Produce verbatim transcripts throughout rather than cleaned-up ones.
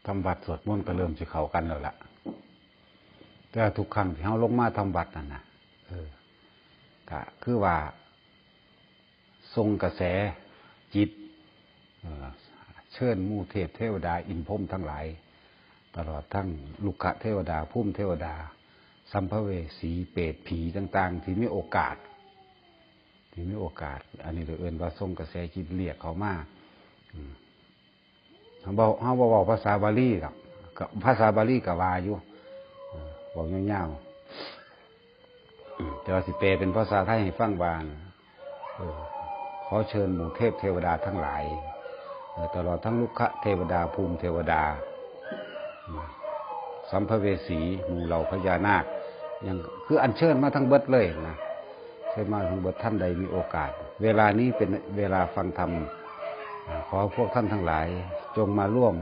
ทำวัดสวดมนต์ก็เริ่มสิเข้ากันแล้วล่ะ แต่ทุกครั้งที่เฮาลงมาทำวัดนั่นนะ เออ ก็คือว่า ส่งกระแสจิต เอ่อ เชิญหมู่เทพเทวดาอินทร์พรหมทั้งหลาย ตลอดทั้งรุกขเทวดา ภูมิเทวดา สัมภเวสี เปรต ผีต่างๆ ที่มีโอกาส ที่มีโอกาส อันนี้เอิ้นว่าส่งกระแสจิตเรียกเขามา อืม เฮาบ่ เฮาบ่เว้าภาษาบาลีดอก ก็ภาษาบาลีก็ว่าอยู่ เออ เว้ายาวๆ อืม แต่ว่าสิแปลเป็นภาษาไทยให้ฟังว่า เออ ขอเชิญหมู่เทพเทวดาทั้งหลาย เออ ตลอดทั้งรุกขเทวดา ภูมิเทวดา อืม สัมภเวสี หมู่เหล่าพญานาค ยังคืออัญเชิญมาทั้งเบิดเลยนะ เชิญมาทั้งเบิด ท่านใดมีโอกาส เวลานี้เป็นเวลาฟังธรรม อ่า ขอพวกท่านทั้งหลาย จงมาร่วม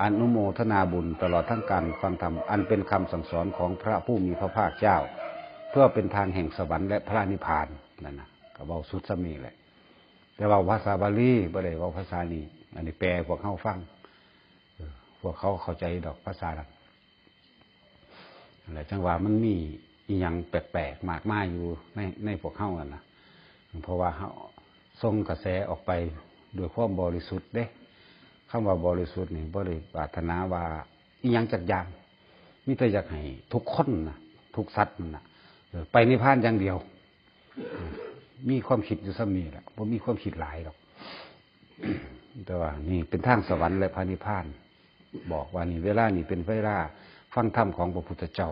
อนุโมทนาบุญ ตลอดทั้งการฟังธรรม อันเป็นคำสั่งสอนของพระผู้มีพระภาคเจ้า เพื่อเป็นทางแห่งสวรรค์และพระนิพพาน นั่นนะ ก็เว้าสุดส่ำนี้แหละ แต่เว้าภาษาบาลี บ่ได้เว้าภาษานี้ อันนี้แปลให้พวกเฮาฟัง เออ พวกเขาเข้าใจดอกภาษานั้น นั่นแหละ จั่งว่ามันมีอิหยังแปลกๆ มากมายอยู่ใน ในพวกเฮานั่นนะ เพราะว่าเฮาส่งกระแสออกไปด้วยความบริสุทธิ์เด้ คำว่าบริสุทธิ์นี่บ่ได้ปรารถนาว่าอิหยังจักอย่าง มีแต่อยากให้ทุกคนนะ ทุกสัตว์นั่นนะ เออ ไปนิพพานอย่างเดียว เออ มีความคิดอยู่ส่ำนี้แหละ บ่มีความคิดหลายดอก แต่ว่านี่เป็นทางสวรรค์และพระนิพพาน บอกว่านี่เวลานี่เป็นเวลาฟังธรรมของพระพุทธเจ้า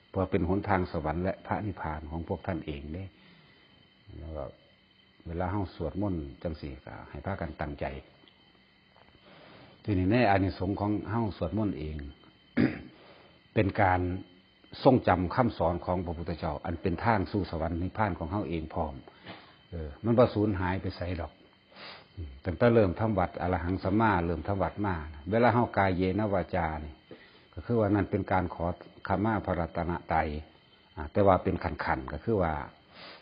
เพื่อเป็นหนทางสวรรค์และพระนิพพานของพวกท่านเองเด้ แล้วก็เวลาเฮาสวดมนต์จั่งซี้ก็ให้พากันตั้งใจ ทีนี้ในอานิสงส์ของเฮาสวดมนต์เอง เป็นการทรงจำคำสอนของพระพุทธเจ้า อันเป็นทางสู่สวรรค์นิพพานของเฮาเองพร้อม เออ มันบ่สูญหายไปไสดอก อืม ตั้งแต่เริ่มทำวัดอรหังสัมมา เริ่มทำวัดมานะ เวลาเฮากายเยนะวาจานี่ ก็คือว่านั่นเป็นการขอขมาพระรัตนตรัย อ่า แต่ว่าเป็นขั้นๆ ก็คือว่า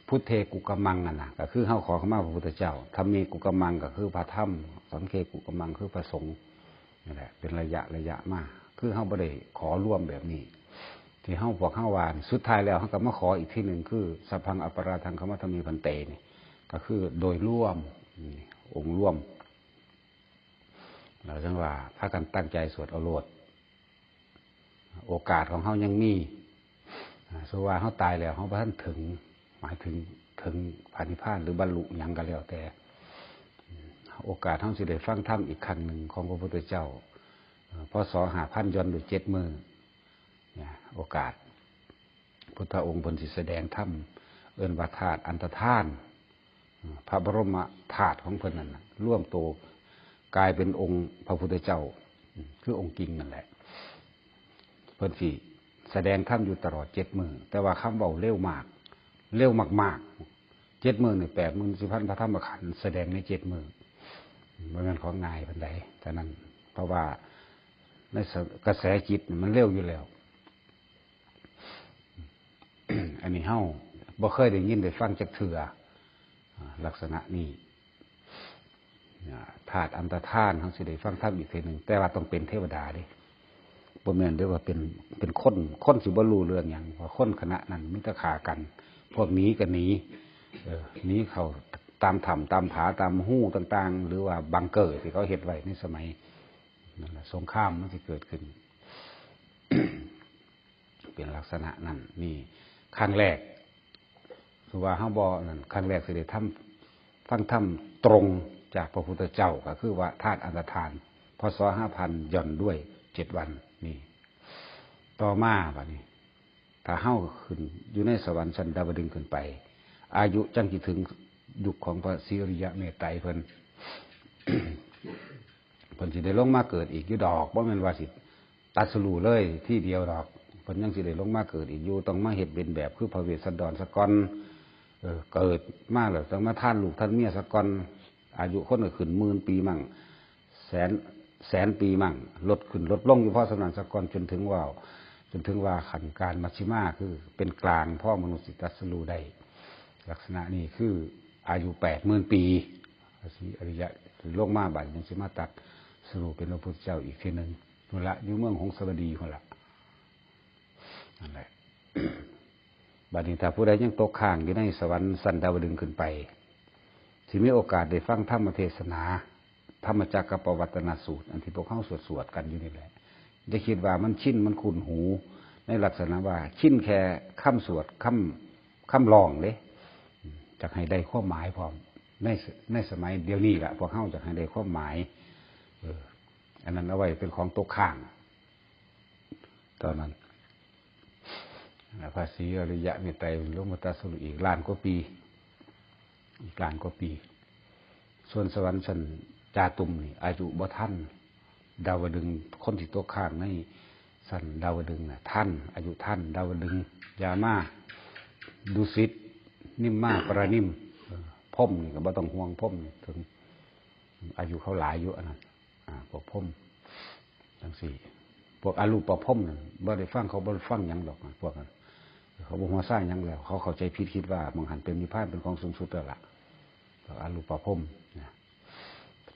พุทเทกุกมมังนั่นนะ ก็คือเฮาขอขมาพระพุทธเจ้า ธัมเมกุกมมัง ก็คือพระธรรม สังฆเกกุกมมัง คือพระสงฆ์ นั่นแหละ เป็นระยะระยะมา คือเฮาบ่ได้ขอรวมแบบนี้ ที่เฮา พวกเฮาว่านี่ สุดท้ายแล้วเฮาก็มาขออีกทีหนึ่ง คือ สัพพังอปาราทังขมาทามิภันเต นี่ ก็คือโดยรวม นี่ องค์รวม แล้วจั่งว่าพากันตั้งใจสวดเอาโลด โอกาสของเฮายังมี อ่า สมมุติว่าเฮาตายแล้ว เฮาบ่ทันถึง หมายถึงถึงพระนิพพานหรือบรรลุหยังก็แล้วแต่ โอกาสเฮาสิได้ฟังธรรมอีกครั้งหนึ่งของพระพุทธเจ้า เอ่อ พ.ศ. ห้าพัน ย่อนด้วยเจ็ดมื้อ เนี่ย โอกาส พุทธองค์เพิ่นสิแสดงธรรม เอิ้นว่าธาตุอันตรธาน พระบรมธาตุของเพิ่นนั่นน่ะ รวมโตกลายเป็นองค์พระพุทธเจ้า คือองค์จริงนั่นแหละ เพิ่นสิแสดงธรรมอยู่ตลอดเจ็ดมื้อ แต่ว่าคำเว้าเร็วมาก เร็วมากๆ เจ็ดมื้อนี่ แปดหมื่นสี่พันพระธรรมขันธ์ แสดงในเจ็ดมื้อ บ่แม่นของง่ายปานใด ฉะนั้น เพราะว่าในกระแสจิตนี่มันเร็วอยู่แล้ว อันนี้เฮาบ่เคยได้ยินได้ฟังจักเทื่อ อ่า ลักษณะนี้ อ่า ธาตุอันตรธาน เฮาสิได้ฟังธรรมอีกเทื่อหนึ่ง แต่ว่าต้องเป็นเทวดาเด้ บ่แม่นเด้อว่าเป็น เป็นคน คนสิบ่รู้เรื่องหยัง เพราะคนคณะนั้นมีแต่ฆ่ากัน พวกหนีก็หนี เออ หนีเข้าตามถ้ำตามผาตามฮูต่างๆ หรือว่าบังเกอร์ที่เขาเฮ็ดไว้ในสมัยนั่นล่ะ สงครามมันสิเกิดขึ้น เป็นลักษณะนั้น นี่ครั้งแรก คือว่าเฮาบ่นั่น ครั้งแรกสิได้ทำ ฟังธรรมตรงจากพระพุทธเจ้า ก็คือว่าธาตุอันตรธาน พ.ศ. ห้าพัน ย่อนด้วยเจ็ดวัน นี่ ต่อมาบัดนี้ ถ้าเฮาขึ้นอยู่ในสวรรค์ชั้นดาวดึงส์ขึ้นไป อายุจั่งสิถึงยุคของพระศรีอริยะเมตไตรเพิ่น เพิ่นสิได้ลงมาเกิดอีกอยู่ดอก บ่แม่นว่าสิตรัสรู้เลยทีเดียวดอก เพิ่นยังสิได้ลงมาเกิดอีกอยู่ ต้องมาเฮ็ดเป็นแบบคือพระเวสสันดรซะก่อน เออ เกิดมาแล้วต้องมาทานลูกทานเมียซะก่อน อายุคนก็ขึ้นหมื่นปีมั่ง แสน แสนปีมั่ง ลดขึ้นลดลงอยู่พอส่ำนั้นซะก่อน จนถึงว่า จนถึงว่าขั้นกาลมัชฌิมา คือเป็นกลาง พอมนุษย์สิตรัสรู้ได้ ลักษณะนี้คืออายุแปดหมื่นปี พระศรีอริยะลงมาบัดนี้จั่งสิมาตรัส สรุปเป็นพระพุทธเจ้าอีกทีหนึ่งนั่นละ อยู่เมืองหงสาวดีนั่นละ นั่นแหละ บัดนี้ถ้าผู้ใดยังตกค้างอยู่ในสวรรค์ชั้นดาวดึงส์ขึ้นไป สิมีโอกาสได้ฟังธรรมเทศนา ธรรมจักรกัปปวัตตนสูตร อันที่พวกเขาสวดๆกันอยู่นี่แหละ อย่าคิดว่ามันชินมันคุ้นหู ในลักษณะว่าชินแค่คำสวด คำ คำร้องเด้ อยากให้ได้ความหมายพร้อม ใน ในสมัยเดี๋ยวนี้ล่ะ พวกเขาอยากให้ได้ความหมาย เออ อันนั้นเอาไว้เป็นของตกค้าง ตอนนั้น พระศรีอริยะเมตไตรลงมาตรัสรู้อีกล้านกว่าปี อีกล้านกว่าปี ส่วนสวรรค์ชั้นจาตุมนี่ อายุบ่ทันดาวดึงส์ คนที่ตกค้างในชั้นดาวดึงส์น่ะ ทัน อายุทันดาวดึงส์ ยามา ดุสิต นิมมา ปรานิม เออ พรหมนี่ก็บ่ต้องห่วง พรหมนี่ถึง อายุเขาหลายอยู่อันนั้น อ่า พวกพรหมจังซี่ พวกอรูปพรหมนั่นบ่ได้ฟัง เขาบ่ได้ฟังหยังดอก พวกนั้น เขาบ่ฮู้ซ่าหยังแล้ว เขาเข้าใจผิด คิดว่าหม่องหั้นเป็นนิพพาน เป็นของสูงสุดแล้วล่ะ พวกอรูปพรหมนะ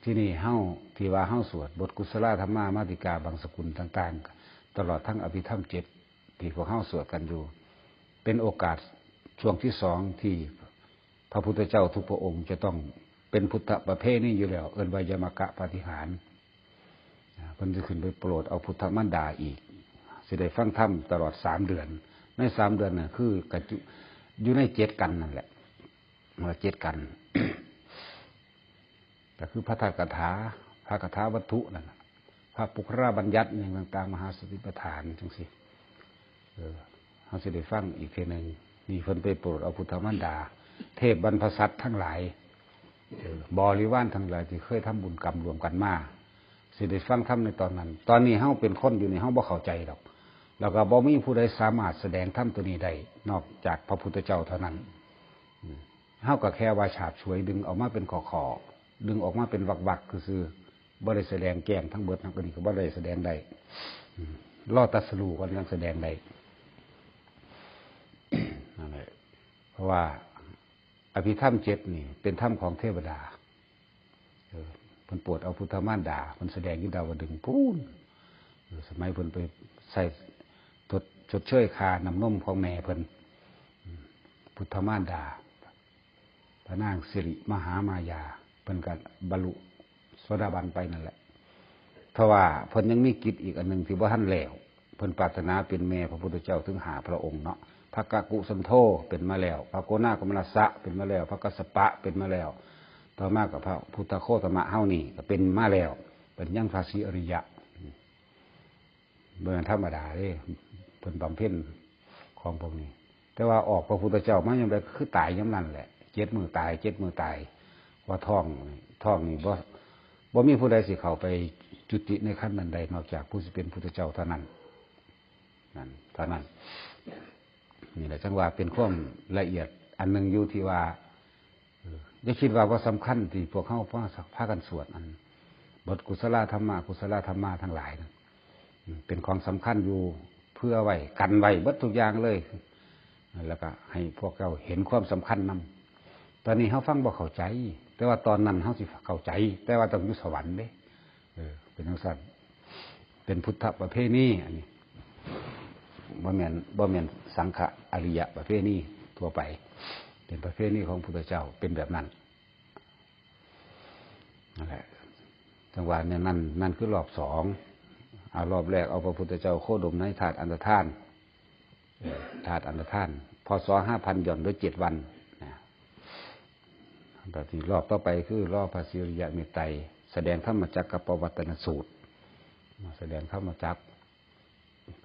ที่นี่เฮา ที่ว่าเฮาสวดบทกุศลธรรมามาติกาบังสกุลต่างๆ ตลอดทั้งอภิธรรมเจ็ด ที่พวกเฮาสวดกันอยู่ เป็นโอกาสช่วงที่สองที่พระพุทธเจ้าทุกพระองค์จะต้องเป็นพุทธประเพณีอยู่แล้ว เอิ้นว่ายมกะปาฏิหาริย์ อ่า เพิ่นสิขึ้นไปโปรดเอาพุทธมารดาอีก สิได้ฟังธรรมตลอดสามเดือน ในสามเดือนน่ะ คือกะจุ อยู่ในเจ็ดกันนั่นแหละ ว่าเจ็ดกัน ก็คือพระธาตุคาถา พระคาถาวัตถุนั่นน่ะ พระปุคคลบัญญัติอิหยังต่างๆ มหาสติปัฏฐานจังซี่ เออ เฮาสิได้ฟังอีกเทื่อหนึ่ง นี่เพิ่นไปโปรดเอาพุทธมารดา เทพบรรพสัตว์ทั้งหลาย เออ บริวารทั้งหลายที่เคยทำบุญกรรมร่วมกันมา สิได้ฟังธรรมในตอนนั้น ตอนนี้เฮาเป็นคนอยู่นี่ เฮาบ่เข้าใจดอก แล้วก็บ่มีผู้ใดสามารถแสดงธรรมตัวนี้ได้ นอกจากพระพุทธเจ้าเท่านั้น อืม เฮาก็แค่ว่าฉาบฉวยดึงออกมาเป็นข้อๆ ดึงออกมาเป็นวรรคๆ ซื่อๆ บ่ได้แสดงแจ้งทั้งเบิด ทั้งตัวนี้ก็บ่ได้แสดงได้ อืม รอตรัสรู้ก่อนยังแสดงได้ นั่นแหละ เพราะว่าอภิธรรมเจ็ดนี่เป็นธรรมของเทวดา เออ เพิ่นโปรดเอาพุทธมารดา เพิ่นแสดงอยู่ดาวดึงส์พู้น เออ สมัยเพิ่นไปใส่ทด ชดเชยค่าน้ำนมของแม่เพิ่น อืม พุทธมารดา พระนางสิริมหามายา เพิ่นก็บรรลุโสดาบันไปนั่นแหละ เพราะว่าเพิ่นยังมีกิจอีกอันหนึ่งที่บ่ทันแล้ว เพิ่นปรารถนาเป็นแม่พระพุทธเจ้าถึงห้าพระองค์เนาะ พระกักกุสันโธเป็นมาแล้ว พระโกนาคกัมมะนัสสะเป็นมาแล้ว พระกัสสปะเป็นมาแล้ว ต่อมาก็พระพุทธโคตมะเฮานี่ก็เป็นมาแล้ว เป็นยังพระศรีอริยะ บ่แม่นธรรมดาเด้ เพิ่นบำเพ็ญของพวกนี้ แต่ว่าออกพระพุทธเจ้ามายามใดก็คือตายยามนั้นแหละ เจ็ดมื้อตาย เจ็ดมื้อตาย ว่าท้องนี่ ท้องนี่บ่ บ่มีผู้ใดสิเข้าไปจุติในคันนั้นได้ นอกจากผู้สิเป็นพุทธเจ้าเท่านั้น นั่น เท่านั้น นี่แหละจั่งว่าเป็นความละเอียดอันหนึ่งอยู่ที่ว่า เออ อย่าคิดว่าบ่สำคัญที่พวกเฮาพา พากันสวดอัน บทกุศลธรรมะ กุศลธรรมะทั้งหลายนั่น อืม เป็นของสำคัญอยู่ เผื่อไว้ กันไว้เบิดทุกอย่างเลย แล้วก็ให้พวกเจ้าเห็นความสำคัญนำ ตอนนี้เฮาฟังบ่เข้าใจ แต่ว่าตอนนั้นเฮาสิเข้าใจ แต่ว่าต้องอยู่สวรรค์เด้ เออ เป็นจั่งซั้น เป็นพุทธประเพณี อันนี้ บ่แม่น บ่แม่นสังฆะอริยะประเพณีทั่วไป เป็นประเพณีของพุทธเจ้า เป็นแบบนั้น นั่นแหละ จั่งว่าเนี่ย นั่น นั่นคือรอบสอง เอารอบแรกเอาพระพุทธเจ้าโคดมในธาตุอันตรธาน เอ่อ ธาตุอันตรธาน พ.ศ. ห้าพัน หย่อนด้วยเจ็ดวันนะ บัดนี้รอบต่อไปคือรอบพระศรีอริยะเมตไตร แสดงธรรมจักรกัปปวัตตนสูตร มาแสดงธรรมจักร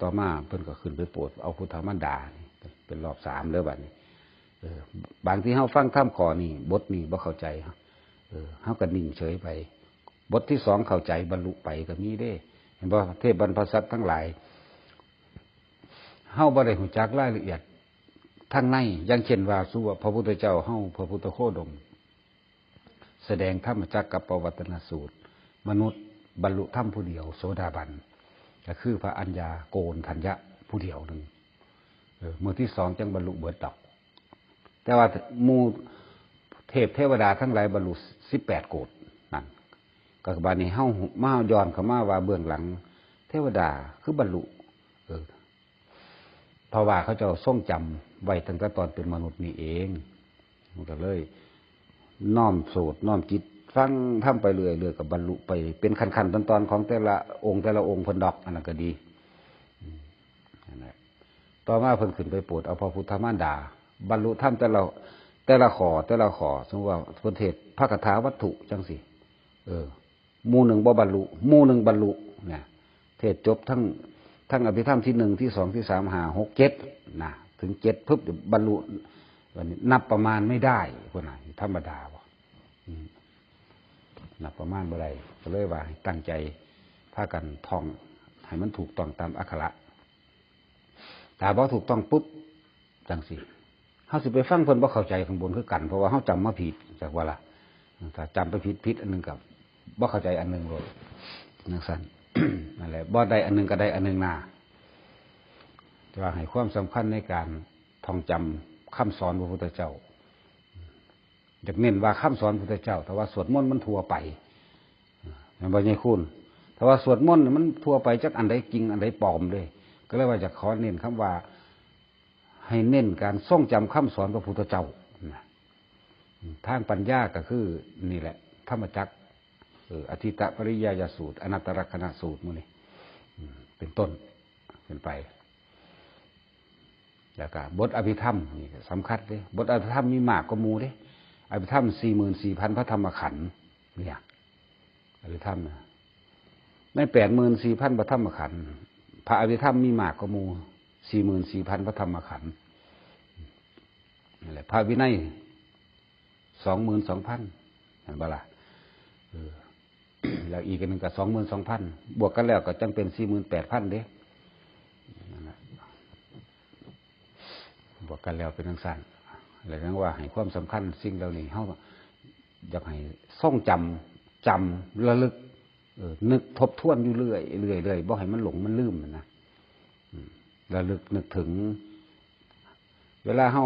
ต่อมาเพิ่นก็ขึ้นไปโปรดเอาพุทธมารดานี่ เป็นรอบสามเด้อบัดนี้ เออ บางทีเฮาฟังธรรมข้อนี้ บทนี้บ่เข้าใจ เออ เฮาก็นิ่งเฉยไป บทที่สองเข้าใจบรรลุไปก็มีเด้ เห็นบ่ เทพบรรพสัตว์ทั้งหลาย เฮาบ่ได้รู้จักรายละเอียดทางใน อย่างเช่นว่า สุว่าพระพุทธเจ้าเฮา พระพุทธโคดม แสดงธรรมจักรกัปปวัตตนสูตร มนุษย์บรรลุธรรมผู้เดียว โสดาบัน ก็คือพระอัญญาโกณฑัญญะผู้เดียวหนึ่ง เออ มื้อที่สองจั่งบรรลุเบิดดอก แต่ว่าหมู่เทพเทวดาทั้งหลายบรรลุสิบแปดโกณฑ์นั่น ก็บาดนี้เฮามาย้อนเข้ามาว่าเบื้องหลังเทวดาคือบรรลุ เออ เพราะว่าเขาเจ้าทรงจำไว้ตั้งแต่ตอนเป็นมนุษย์นี่เอง มันก็เลยน้อมสูตรน้อมจิตฟังธรรมไปเรื่อยๆ ก็บรรลุไปเป็นขั้นๆ ตอนๆ ของแต่ละองค์แต่ละองค์เพิ่นดอก อันนั้นก็ดี อืม นั่นแหละ ต่อมาเพิ่นขึ้นไปโปรดเอาพระพุทธมารดา บรรลุธรรมแต่ละ แต่ละข้อ แต่ละข้อ สมมุติว่าเพิ่นเทศน์พระคาถาวัตถุจังซี่ เออ หมู่หนึ่งบ่บรรลุ หมู่หนึ่งบรรลุ นะ เทศน์จบทั้ง ทั้งอภิธรรมที่หนึ่ง ที่สอง ที่สาม ห้า หก เจ็ด นะ ถึงเจ็ดปุ๊บ บรรลุ บัดนี้นับประมาณไม่ได้ พุ้นน่ะ ธรรมดาบ่ อืม นับประมาณบ่ได้ ก็เลยว่าให้ตั้งใจพากันท่องให้มันถูกต้องตามอักขระ ถ้าบ่ถูกต้องปุ๊บ จังซี่ เฮาสิไปฟังเพิ่นบ่เข้าใจข้างบนคือกัน เพราะว่าเฮาจำมาผิด จักว่าล่ะ ถ้าจำไปผิด ผิดอันหนึ่งก็บ่เข้าใจอันหนึ่งโลด จังซั่น นั่นแหละ บ่ได้อันหนึ่งก็ได้อันหนึ่งนา แต่ว่าให้ความสำคัญในการท่องจำคำสอนพระพุทธเจ้า อยากเน้นว่าคำสอนพระพุทธเจ้า แต่ว่าสวดมนต์มันทั่วไป แม่นบ่ยายคุณ แต่ว่าสวดมนต์นี่มันทั่วไป จักอันใดจริงอันใดปลอมเด้ ก็เลยว่าอยากขอเน้นคำว่า ให้เน้นการทรงจำคำสอนพระพุทธเจ้านะ ทางปัญญาก็คือนี่แหละ ธรรมจักร เออ อทิตตปริยายสูตร อนัตตลักษณสูตรหมู่นี้ อืม เป็นต้น เป็นไป แล้วก็บทอภิธรรมนี่ก็สำคัญเด้ บทอภิธรรมมีมากกว่าหมู่เด้ อภิธรรมสี่หมื่นสี่พันพระธรรมขันธ์ เนี่ย อภิธรรมนะ ในแปดหมื่นสี่พันพระธรรมขันธ์ พระอภิธรรมมีมากกว่าหมู่ สี่หมื่นสี่พันพระธรรมขันธ์ นั่นแหละ พระวินัย สองหมื่นสองพัน เห็นบ่ล่ะ เออ แล้วอีกอันหนึ่งก็สองหมื่นสองพัน บวกกันแล้วก็จั่งเป็นสี่หมื่นแปดพันเด้ นั่นแหละ บวกกันแล้วเป็นจั่งซั่น แล้วจั่งว่าให้ความสำคัญสิ่งเหล่านี้ เฮาอยากให้ทรงจำ จำ ระลึก เออ นึกทบทวนอยู่เรื่อย เรื่อย เรื่อย บ่ให้มันหลงมันลืมนะ อืม ระลึกนึกถึง เวลาเฮา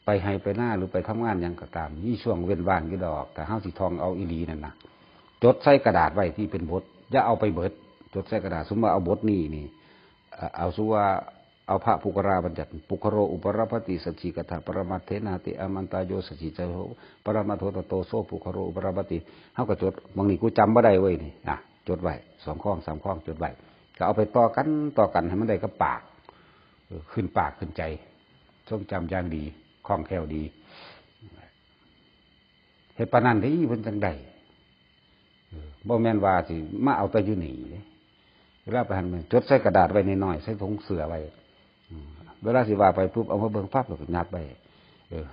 ไปไฮ่ไปนาหรือไปทำงานหยังก็ตาม มีช่วงเว้นว่างอยู่ดอก ถ้าเฮาสิท่องเอาอีหลีนั่นนะ จดใส่กระดาษไว้ที่เป็นบท อย่าเอาไปเบิด จดใส่กระดาษ สมมุติว่าเอาบทนี้นี่ เอ่อ เอาสมมุติว่าเอาพระปุคคราบัญญัติ ปุคคโร อุปรปติ สัจจิกถาปรมัตถเถนาติ อามันตาโย สัจจิจโย ปรมัตถโต โตโส ปุคคโร อุปรปติ เฮาก็จด บางนี้กูจำบ่ได้เว้ยนี่ อ่ะ จดไว้ สองข้อง สามข้อง จดไว้ ก็เอาไปต่อกัน ต่อกันให้มันได้กับปาก เออ ขึ้นปากขึ้นใจ ทรงจำอย่างดี คล่องแคล่วดี เฮ็ดปานนั้นเด้ เพิ่นจั่งได้ เออ บ่แม่นว่าสิมาเอาแต่อยู่นี่เด้ เวลาไปหั่นแม่นจดใส่กระดาษไว้น้อยๆ ใส่ถุงเสื้อไว้ อืม เวลาสิว่าไปปุ๊บ เอามาเบิ่งปั๊บ แล้วก็ยัดไว้ เออ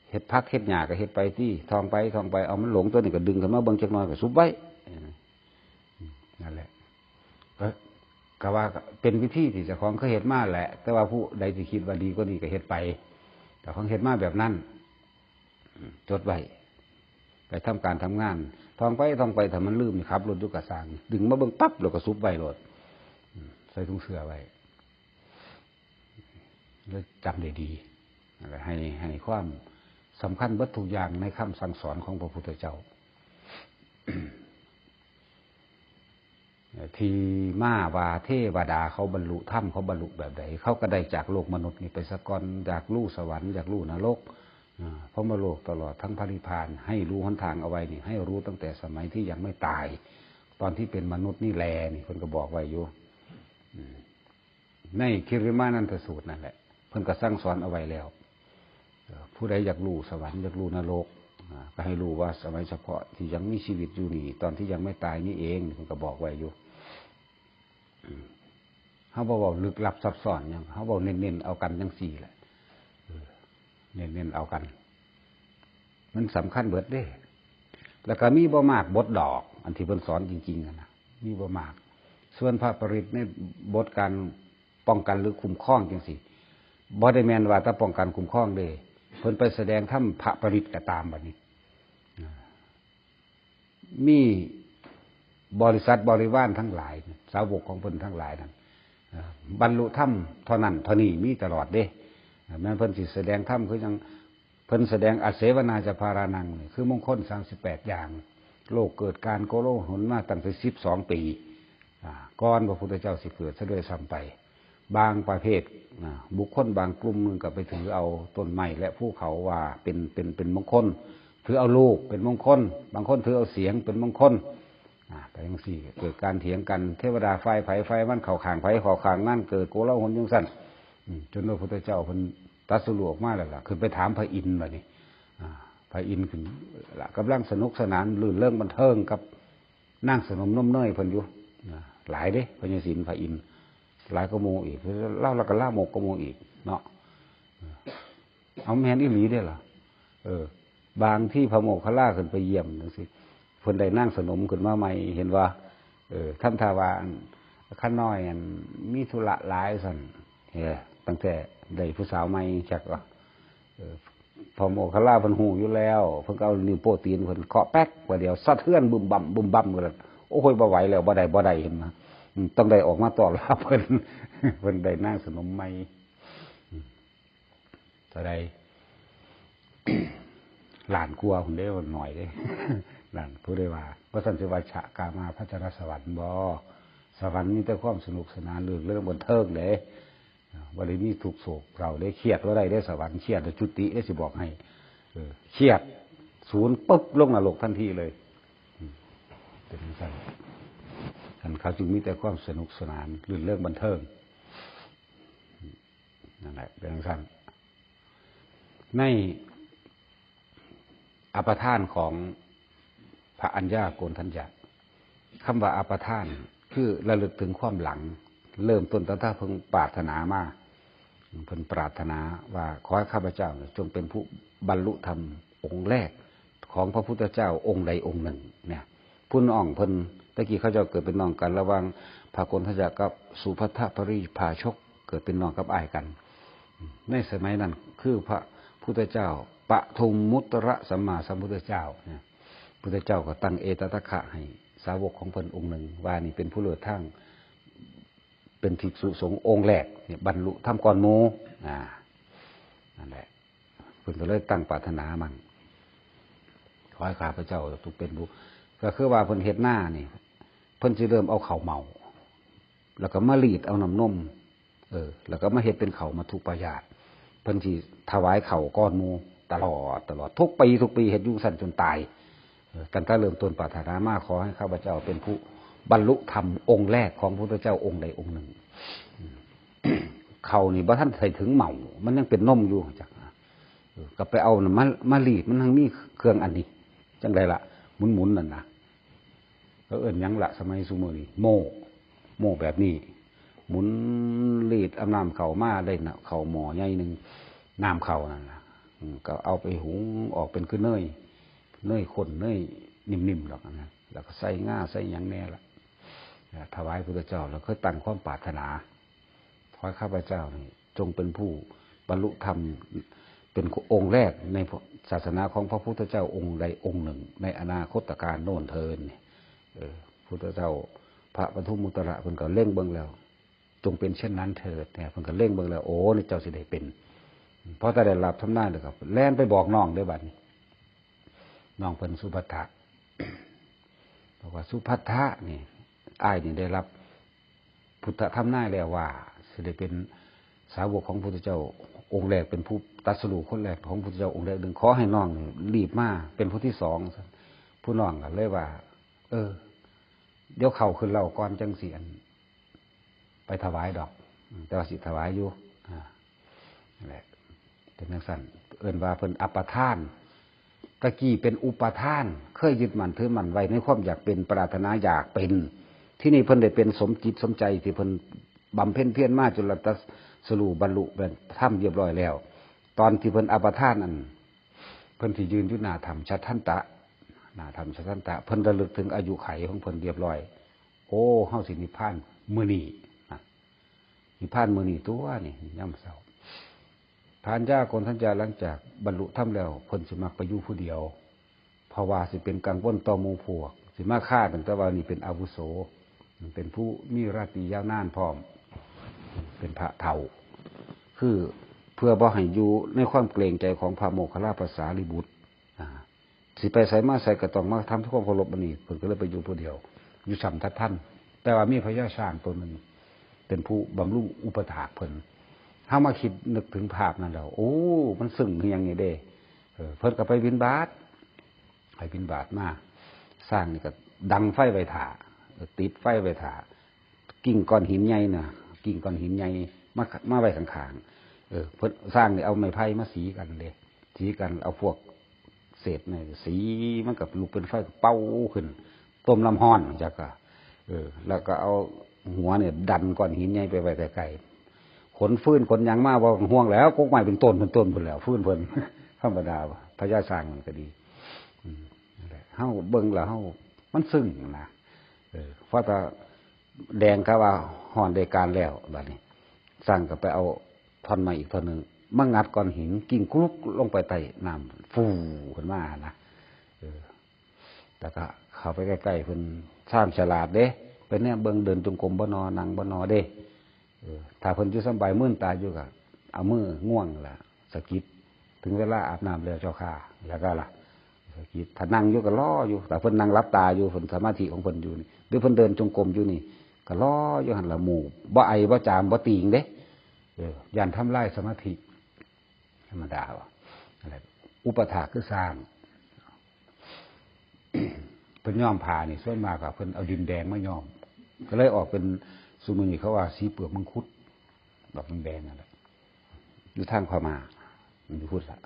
เฮ็ดผักเฮ็ดหญ้าก็เฮ็ดไปติ ท่องไป ท่องไป เอามันหลงตัวนี้ก็ดึงขึ้นมาเบิ่งจักหน่อยก็ซุบไว้ เออ นั่นแหละ ก็ ก็ว่าเป็นวิธีที่เจ้าของเคยเฮ็ดมาแหละ แต่ว่าผู้ใดที่คิดว่าดีกว่านี้ก็เฮ็ดไป เจ้าของเฮ็ดมาแบบนั้น จดไว้ ไปทำการทำงาน ท่องไป ท่องไป ถ้ามันลืมนี่ ขับรถอยู่กะซ่าง ดึงมาเบิ่งปั๊บ แล้วก็ซุบไว้โลด อืม ใส่ถุงเสื้อไว้ แล้วจำได้ดี นั่นแหละ ให้ ให้ความสำคัญเบิดทุกอย่างในคำสั่งสอนของพระพุทธเจ้า ที่มาว่าเทวดาเขาบรรลุธรรม เขาบรรลุแบบใด เขาก็ได้จากโลกมนุษย์นี่ไปซะก่อน อยากรู้สวรรค์ อยากรู้นรก อ่า พรหมโลก ตลอดทั้งพระนิพพาน ให้รู้หนทางเอาไว้นี่ ให้รู้ตั้งแต่สมัยที่ยังไม่ตาย ตอนที่เป็นมนุษย์นี่แลนี่ เพิ่นก็บอกไว้อยู่ อืม ในคิริมานันทสูตรนั่นแหละ เพิ่นก็สั่งสอนเอาไว้แล้ว เอ่อ ผู้ใดอยากรู้สวรรค์ อยากรู้นรก อ่า ก็ให้รู้ว่าสมัยเฉพาะที่ยังมีชีวิตอยู่นี่ ตอนที่ยังไม่ตายนี่เอง เพิ่นก็บอกไว้อยู่ อืม เฮาบ่เว้าลึกลับซับซ้อนหยัง เฮาเว้าเน้นๆเอากันจั่งซี้แหละ เออ เน้นๆเอากัน มันสำคัญเบิดเด้ แล้วก็มีบ่มากบทดอก อันที่เพิ่นสอนจริงๆอะนะ มีบ่มาก ส่วนพระปริตรในบทการป้องกันหรือคุ้มครองจั่งซี้ บ่ได้แม่นว่าแต่ป้องกันคุ้มครองเด้ เพิ่นไปแสดงธรรมพระปริตรก็ตามบัดนี้ อ่า มีบริษัทบริวารทั้งหลาย สาวกของเพิ่นทั้งหลายนั่น อ่า บรรลุธรรมเท่านั้นเท่านี้มีตลอดเด้ อ่า แม้นเพิ่นสิแสดงธรรมคือจั่ง เพิ่นแสดงอาเสวนาจะพารานังนี่ คือมงคลสามสิบแปดอย่าง โลกเกิดการโกลาหลมาตั้งแต่สิบสองปี อ่า ก่อนพระพุทธเจ้าสิเกิดซะด้วยซ้ำไป บางประเภท อ่า บุคคลบางกลุ่มหนึ่งก็ไปถือเอาต้นไม้และภูเขาว่าเป็น เป็น เป็นมงคล ถือเอาลูกเป็นมงคล บางคนถือเอาเสียงเป็นมงคล อ่า ไปจังซี่ เกิดการเถียงกัน เทวดาฝ่ายไผฝ่ายมันเข้าข้างไผเข้าข้างมัน เกิดโกลาหลจังซั่น อืม จนพระพุทธเจ้าเพิ่นตรัสรู้ออกมาแล้วล่ะ ขึ้นไปถามพระอินทร์บัดนี้ อ่า พระอินทร์ขึ้นละ กำลังสนุกสนานรื่นเริงบันเทิงกับนางสนมนมเนยเพิ่นอยู่ อ่า หลายเด้ พญาศิลป์พระอินทร์ หลายกว่าหมู่อีก ลาวละก็ลามกกว่าหมู่อีกเนาะ เอาแม่นอีหลีเด้อล่ะ เออ บางที่พระโมคคัลลาขึ้นไปเยี่ยมจังซี่ เพิ่นได้นางสนมขึ้นมาใหม่ เห็นว่า เออ ทำท่าว่า อัน ข้าน้อย อัน มีธุระหลายซั่น เออ ตั้งแต่ได้ผู้สาวใหม่จักว่า เออ พระโมคคัลลาเพิ่นฮู้อยู่แล้ว เพิ่นก็เอานิ้วโป้ตีนเพิ่นเคาะแป๊ก ว่าเดี๋ยวสะเทือนบึมบั่ม บึมบั่มกัน โอ้ย บ่ไหวแล้ว บ่ได้ บ่ได้ เห็นนะ อืม ต้องได้ออกมาต้อนรับเพิ่น เพิ่นได้นางสนมใหม่ อืม เท่าใด ล้านกว่าพุ้นเด้ หน่อยเด้ ล้าน ผู้ใดว่า บ่ซั่นสิว่าชะกามาพัชรสวรรค์บ่ สวรรค์มีแต่ความสนุกสนาน รื่นเริงบันเทิงเด้ บ่ได้มีทุกข์โศกเศร้าเด้ เครียดบ่ได้เด้ สวรรค์เครียดแล้วจุติเด้ สิบอกให้ เออ เครียด ศูนย์ปึ๊บ ลงนรกทันทีเลย อืม เป็นจังซั่น อันเขาจึงมีแต่ความสนุกสนาน รื่นเริงบันเทิง นั่นแหละ เป็นจังซั่น ในอัปทานของพระอัญญาโกณฑัญญะ คำว่าอัปทาน คือระลึกถึงความหลัง เริ่มต้นตั้งแต่เพิ่นปรารถนามา เพิ่นปรารถนาว่า ขอให้ข้าพเจ้าจงเป็นผู้บรรลุธรรมองค์แรกของพระพุทธเจ้าองค์ใดองค์หนึ่งเนี่ย ผู้น้องเพิ่น ตะกี้เขาเจ้าเกิดเป็นน้องกัน ระหว่างพระโกณฑัญญะกับสุภัททปริภาชก เกิดเป็นน้องกับอ้ายกัน ในสมัยนั้นคือพระพุทธเจ้าปทุมมุตตรสัมมาสัมพุทธเจ้าเนี่ย พุทธเจ้าก็ตั้งเอตทัคคะให้สาวกของเพิ่นองค์หนึ่ง ว่านี่เป็นผู้เลิศทาง เป็นภิกษุสงฆ์องค์แรกเนี่ย บรรลุธรรมก่อนหมู่ อ่า นั่นแหละ เพิ่นก็เลยตั้งปรารถนามั่ง ขอให้ข้าพเจ้าจงเป็นผู้ ก็คือว่าเพิ่นเฮ็ดนานี่ เพิ่นสิเริ่มเอาข้าวเหม้า แล้วก็มารีดเอาน้ำนม เออ แล้วก็มาเฮ็ดเป็นข้าวมัทธุปายาส เพิ่นสิถวายข้าวก่อนหมู่ตลอด ตลอด ทุกปี ทุกปี เฮ็ดอยู่ซั่นจนตาย เออ ตั้งแต่เริ่มต้นปรารถนามา ขอให้ข้าพเจ้าเป็นผู้บรรลุธรรมองค์แรกของพระพุทธเจ้าองค์ใดองค์หนึ่ง อืม ข้าวนี่บ่ทันใส่ถึงเหม้า มันยังเป็นนมอยู่จัก เออ ก็ไปเอาน่ะมา มารีด มันทั้งมีเครื่องอันนี้ จังใดล่ะ หมุนๆนั่นนะ เขาเอิ้นหยังละ สมัยซุมื้อนี้ โม่ โม่แบบนี้ หมุนรีดเอาน้ำข้าวมาได้น่ะ ข้าวหม้อใหญ่หนึ่ง น้ำข้าวนั่นล่ะ อืม ก็เอาไปหุงออกเป็นคือเนย เนยข้น เนยนิ่มๆดอกนะ แล้วก็ใส่งาใส่หยังแน่ล่ะ ถวายพุทธเจ้า แล้วก็ตั้งความปรารถนา ขอให้ข้าพเจ้านี่จงเป็นผู้บรรลุธรรม เป็นองค์แรกในศาสนาของพระพุทธเจ้าองค์ใดองค์หนึ่ง ในอนาคตกาลโน้นเทิน เออ พุทธเจ้าพระปทุมมุตตระเพิ่นก็เล็งเบิ่งแล้ว จงเป็นเช่นนั้นเถิดเนี่ย เพิ่นก็เล็งเบิ่งแล้ว โอ้ นี่เจ้าสิได้เป็น พอแต่ได้รับทำนายแล้วก็แล่นไปบอกน้องเด้อบัดนี้ น้องเพิ่นสุภัททะ บอกว่า สุภัททะนี่ อ้ายนี่ได้รับพุทธทำนายแล้วว่า สิได้เป็นสาวกของพุทธเจ้าองค์แรก เป็นผู้ตรัสรู้คนแรกของพุทธเจ้าองค์แรกหนึ่ง ขอให้น้องนี่รีบมาเป็นผู้ที่สอง ผู้น้องก็เลยว่า เออ เดี๋ยวข้าวขึ้นแล้วก่อนจังสิอัน ไปถวายดอก แต่ว่าสิถวายอยู่ อ่า นั่นแหละ เป็นจังซั่น เอิ้นว่าเพิ่นอัปทาน ตะกี้เป็นอุปทาน เคยยึดมั่นถือมั่นไว้ในความอยากเป็น ปรารถนาอยากเป็น ที่นี่เพิ่นได้เป็นสมจิตสมใจที่เพิ่นบำเพ็ญเพียรมาจนละตัสรู้บรรลุเป็นธรรมเรียบร้อยแล้ว ตอนที่เพิ่นอัปทานอัน เพิ่นสิยืนอยู่หน้าถ้ำชัดทันตะ หน้าถ้ำชัดทันตะ เพิ่นระลึกถึงอายุไขของเพิ่นเรียบร้อย โอ้ เฮาสินิพพานมื้อนี้นะ นิพพานมื้อนี้ตัวนี่ ยามเช้า พระอัญญาโกณฑัญญาหลังจากบรรลุธรรมแล้ว เพิ่นสิมักไปอยู่ผู้เดียว เพราะว่าสิเป็นกังวลต่อหมู่พวก สิมาฆ่าตั้งแต่ว่านี่เป็นอาวุโส เป็นผู้มีราตรียาวนานพร้อม เป็นพระเฒ่า คือเพื่อบ่ให้อยู่ในความเกรงใจของพระโมคคัลลาภาษาลิบุตร อ่า สิไปไสมาไสก็ต้องมาทำความเคารพอันนี้ เพิ่นก็เลยไปอยู่ผู้เดียว อยู่ถ้ำทัดทัน แต่ว่ามีพญาช้างตัวหนึ่ง เป็นผู้บำรุงอุปถากเพิ่น เฮามาคิดนึกถึงภาพนั้นแล้ว โอ้ มันซึ้งคือหยังนี่เด้ เออ เพิ่นก็ไปบิณฑบาต ไปบิณฑบาตมา ช้างนี่ก็ดังไฟไว้ท่า เออ ติดไฟไว้ท่า กิ่งก้อนหินใหญ่น่ะ กิ่งก้อนหินใหญ่ มา มาไว้ข้างๆ เออ เพิ่น ช้างนี่เอาไม้ไผ่มาสีกันเด้ สีกัน เอาพวกเศษนี่สี มันก็ลุกเป็นไฟ เป่าขึ้น ต้มน้ำร้อนจักก็ เออ แล้วก็เอาหัวเนี่ยดันก้อนหินใหญ่ไปไว้ไกลๆ ขนฟืนขนหยังมาบ่ห่วงแล้ว กกไม้เป็นต้นเป็นต้นพุ้นแล้ว ฟืนเพิ่น ธรรมดา พญาช้างมันก็ดี อืม นั่นแหละ เฮาเบิ่งแล้วเฮา มันซึ้งนะ เออ พอแต่แดงก็ว่าฮ้อนได้การแล้ว บัดนี้ ช้างก็ไปเอาท่อนไม้อีกท่อนหนึ่ง มางัดก้อนหิน กิ่งกรุกลงไปใต้น้ำ ฟูขึ้นมานะ เออ แต่ก็เข้าไปใกล้ๆ เพิ่น ช้างฉลาดเด้ ไปแนมเบิ่ง เดินจงกรมบ่นอ นั่งบ่นอเด้ เออ ถ้าเพิ่นอยู่สำบาย มื่นตาอยู่ก็เอามือง่วงล่ะ สะกิด ถึงเวลาอาบน้ำแล้วเจ้าค่ะ แล้วก็ล่ะ สะกิด ถ้านั่งอยู่ก็รออยู่ แต่เพิ่นนั่งหลับตาอยู่ เพิ่นสมาธิของเพิ่นอยู่นี่ หรือเพิ่นเดินจงกรมอยู่นี่ ก็รออยู่หั่นล่ะ หมู่ บ่ไอบ่จาม บ่ตีงเด้ เออ ย่านทำลายสมาธิ ธรรมดาว่ะ อะไร อุปถากคือช้าง เพิ่นย้อมผ้านี่ ส่วนมากอะเพิ่นเอาดินแดงมาย้อม ก็เลยออกเป็น ซุมื้อนี้เขาว่าสีเปลือกมังคุด ดอกแดงๆ นั่นแหละ อยู่ทางพม่า มันอยู่พุ้นละ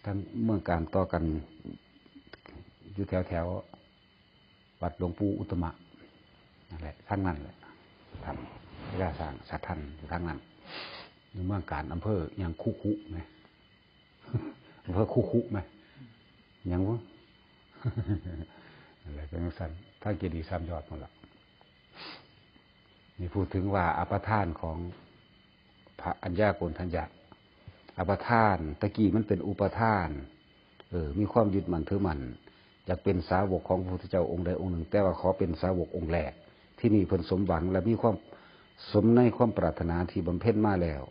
ทางเมืองการต่อกัน อยู่แถวๆ วัดหลวงปู่อุตตมะ นั่นแหละ ทางนั้นแหละ ถ้ำพญาช้างสัตว์ทันอยู่ทางนั้น อยู่เมืองการ อำเภอหยัง คุคุไหม อำเภอคุคุไหม หยังวะ อะไรเป็นจั่งซั้น ทางเจดีย์สามยอดนั่นล่ะ นี่พูดถึงว่าอัปทานของพระอัญญาโกณฑัญญะ อัปทาน ตะกี้มันเป็นอุปทาน เออ มีความยึดมั่นถือมั่น อยากเป็นสาวกของพระพุทธเจ้าองค์ใดองค์หนึ่ง แต่ว่าขอเป็นสาวกองค์แรก ที่นี่เพิ่นสมหวังและมีความสมในความปรารถนาที่บำเพ็ญมาแล้ว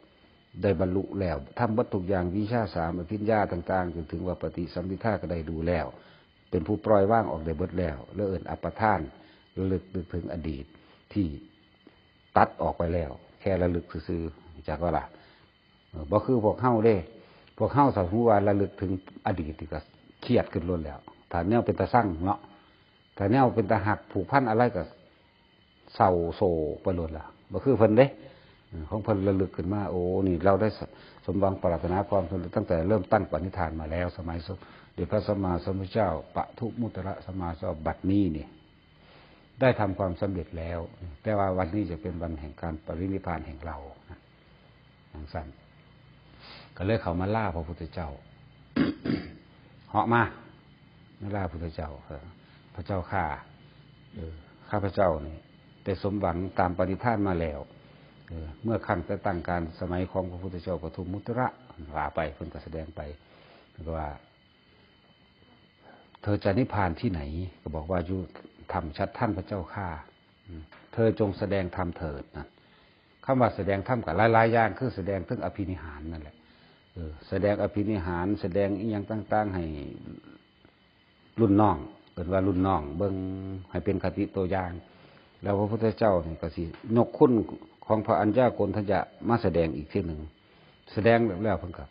ได้บรรลุแล้ว ทำเบิดทุกอย่าง วิชาสาม อภิญญาต่างๆ จนถึงว่าปฏิสัมภิทาก็ได้ดูแล้ว เป็นผู้ปล่อยวางออกได้เบิดแล้ว แล้วเอิ้นอัปทาน ระลึกนึกถึงอดีตที่ตัดออกไปแล้ว แค่ระลึกซื่อๆ จักว่าล่ะ เออ บ่คือพวกเฮาเด้ พวกเฮาถ้าสมมุติว่าระลึกถึงอดีตนี่ก็เครียดขึ้นโลดแล้ว ถ้าแนวเป็นตาซังเนาะ ถ้าแนวเป็นตาฮักผูกพันอะไรก็เศร้าโศกไปโลดล่ะ บ่คือเพิ่นเด้ เออ ของเพิ่นระลึกขึ้นมา โอ้ นี่เราได้ส- สมหวังปรารถนาความสำเร็จตั้งแต่เริ่มตั้งปณิธานมาแล้ว สมัยสมเด็จพระสัมมาสัมพุทธเจ้า ปทุมมุตตระสัมมาสัมพุทธเจ้า บัดนี้นี่ ได้ทำความสำเร็จแล้ว แต่ว่าวันนี้จะเป็นวันแห่งการปรินิพพานแห่งเรานะ จั่งซั้น ก็เลยเข้ามาลาพระพุทธเจ้า เหาะมา มาลาพระพุทธเจ้า เออ พระเจ้าข้า เออ ข้าพเจ้านี่ได้สมหวังตามปณิธานมาแล้ว เออ เมื่อครั้งแต่ตั้งการสมัยของพระพุทธเจ้าปทุมมุตตระ ว่าไป เพิ่นก็แสดงไป เพิ่นก็ว่า เธอจะนิพพานที่ไหน ก็บอกว่าอยู่ถ้ำชัดท่านพระเจ้าข้า อืม เธอจงแสดงธรรมเถิดนะ คำว่าแสดงธรรมก็หลายๆ อย่าง คือแสดงถึงอภินิหารนั่นแหละ เออ แสดงอภินิหาร แสดงอิหยังต่างๆ ให้รุ่นน้อง เอิ้นว่ารุ่นน้อง เบิ่งให้เป็นคติตัวอย่าง แล้วพระพุทธเจ้านี่ก็สิยกคุณของพระอัญญาโกณฑัญญะมาแสดงอีกเทื่อหนึ่ง แสดงแล้วเพิ่นก็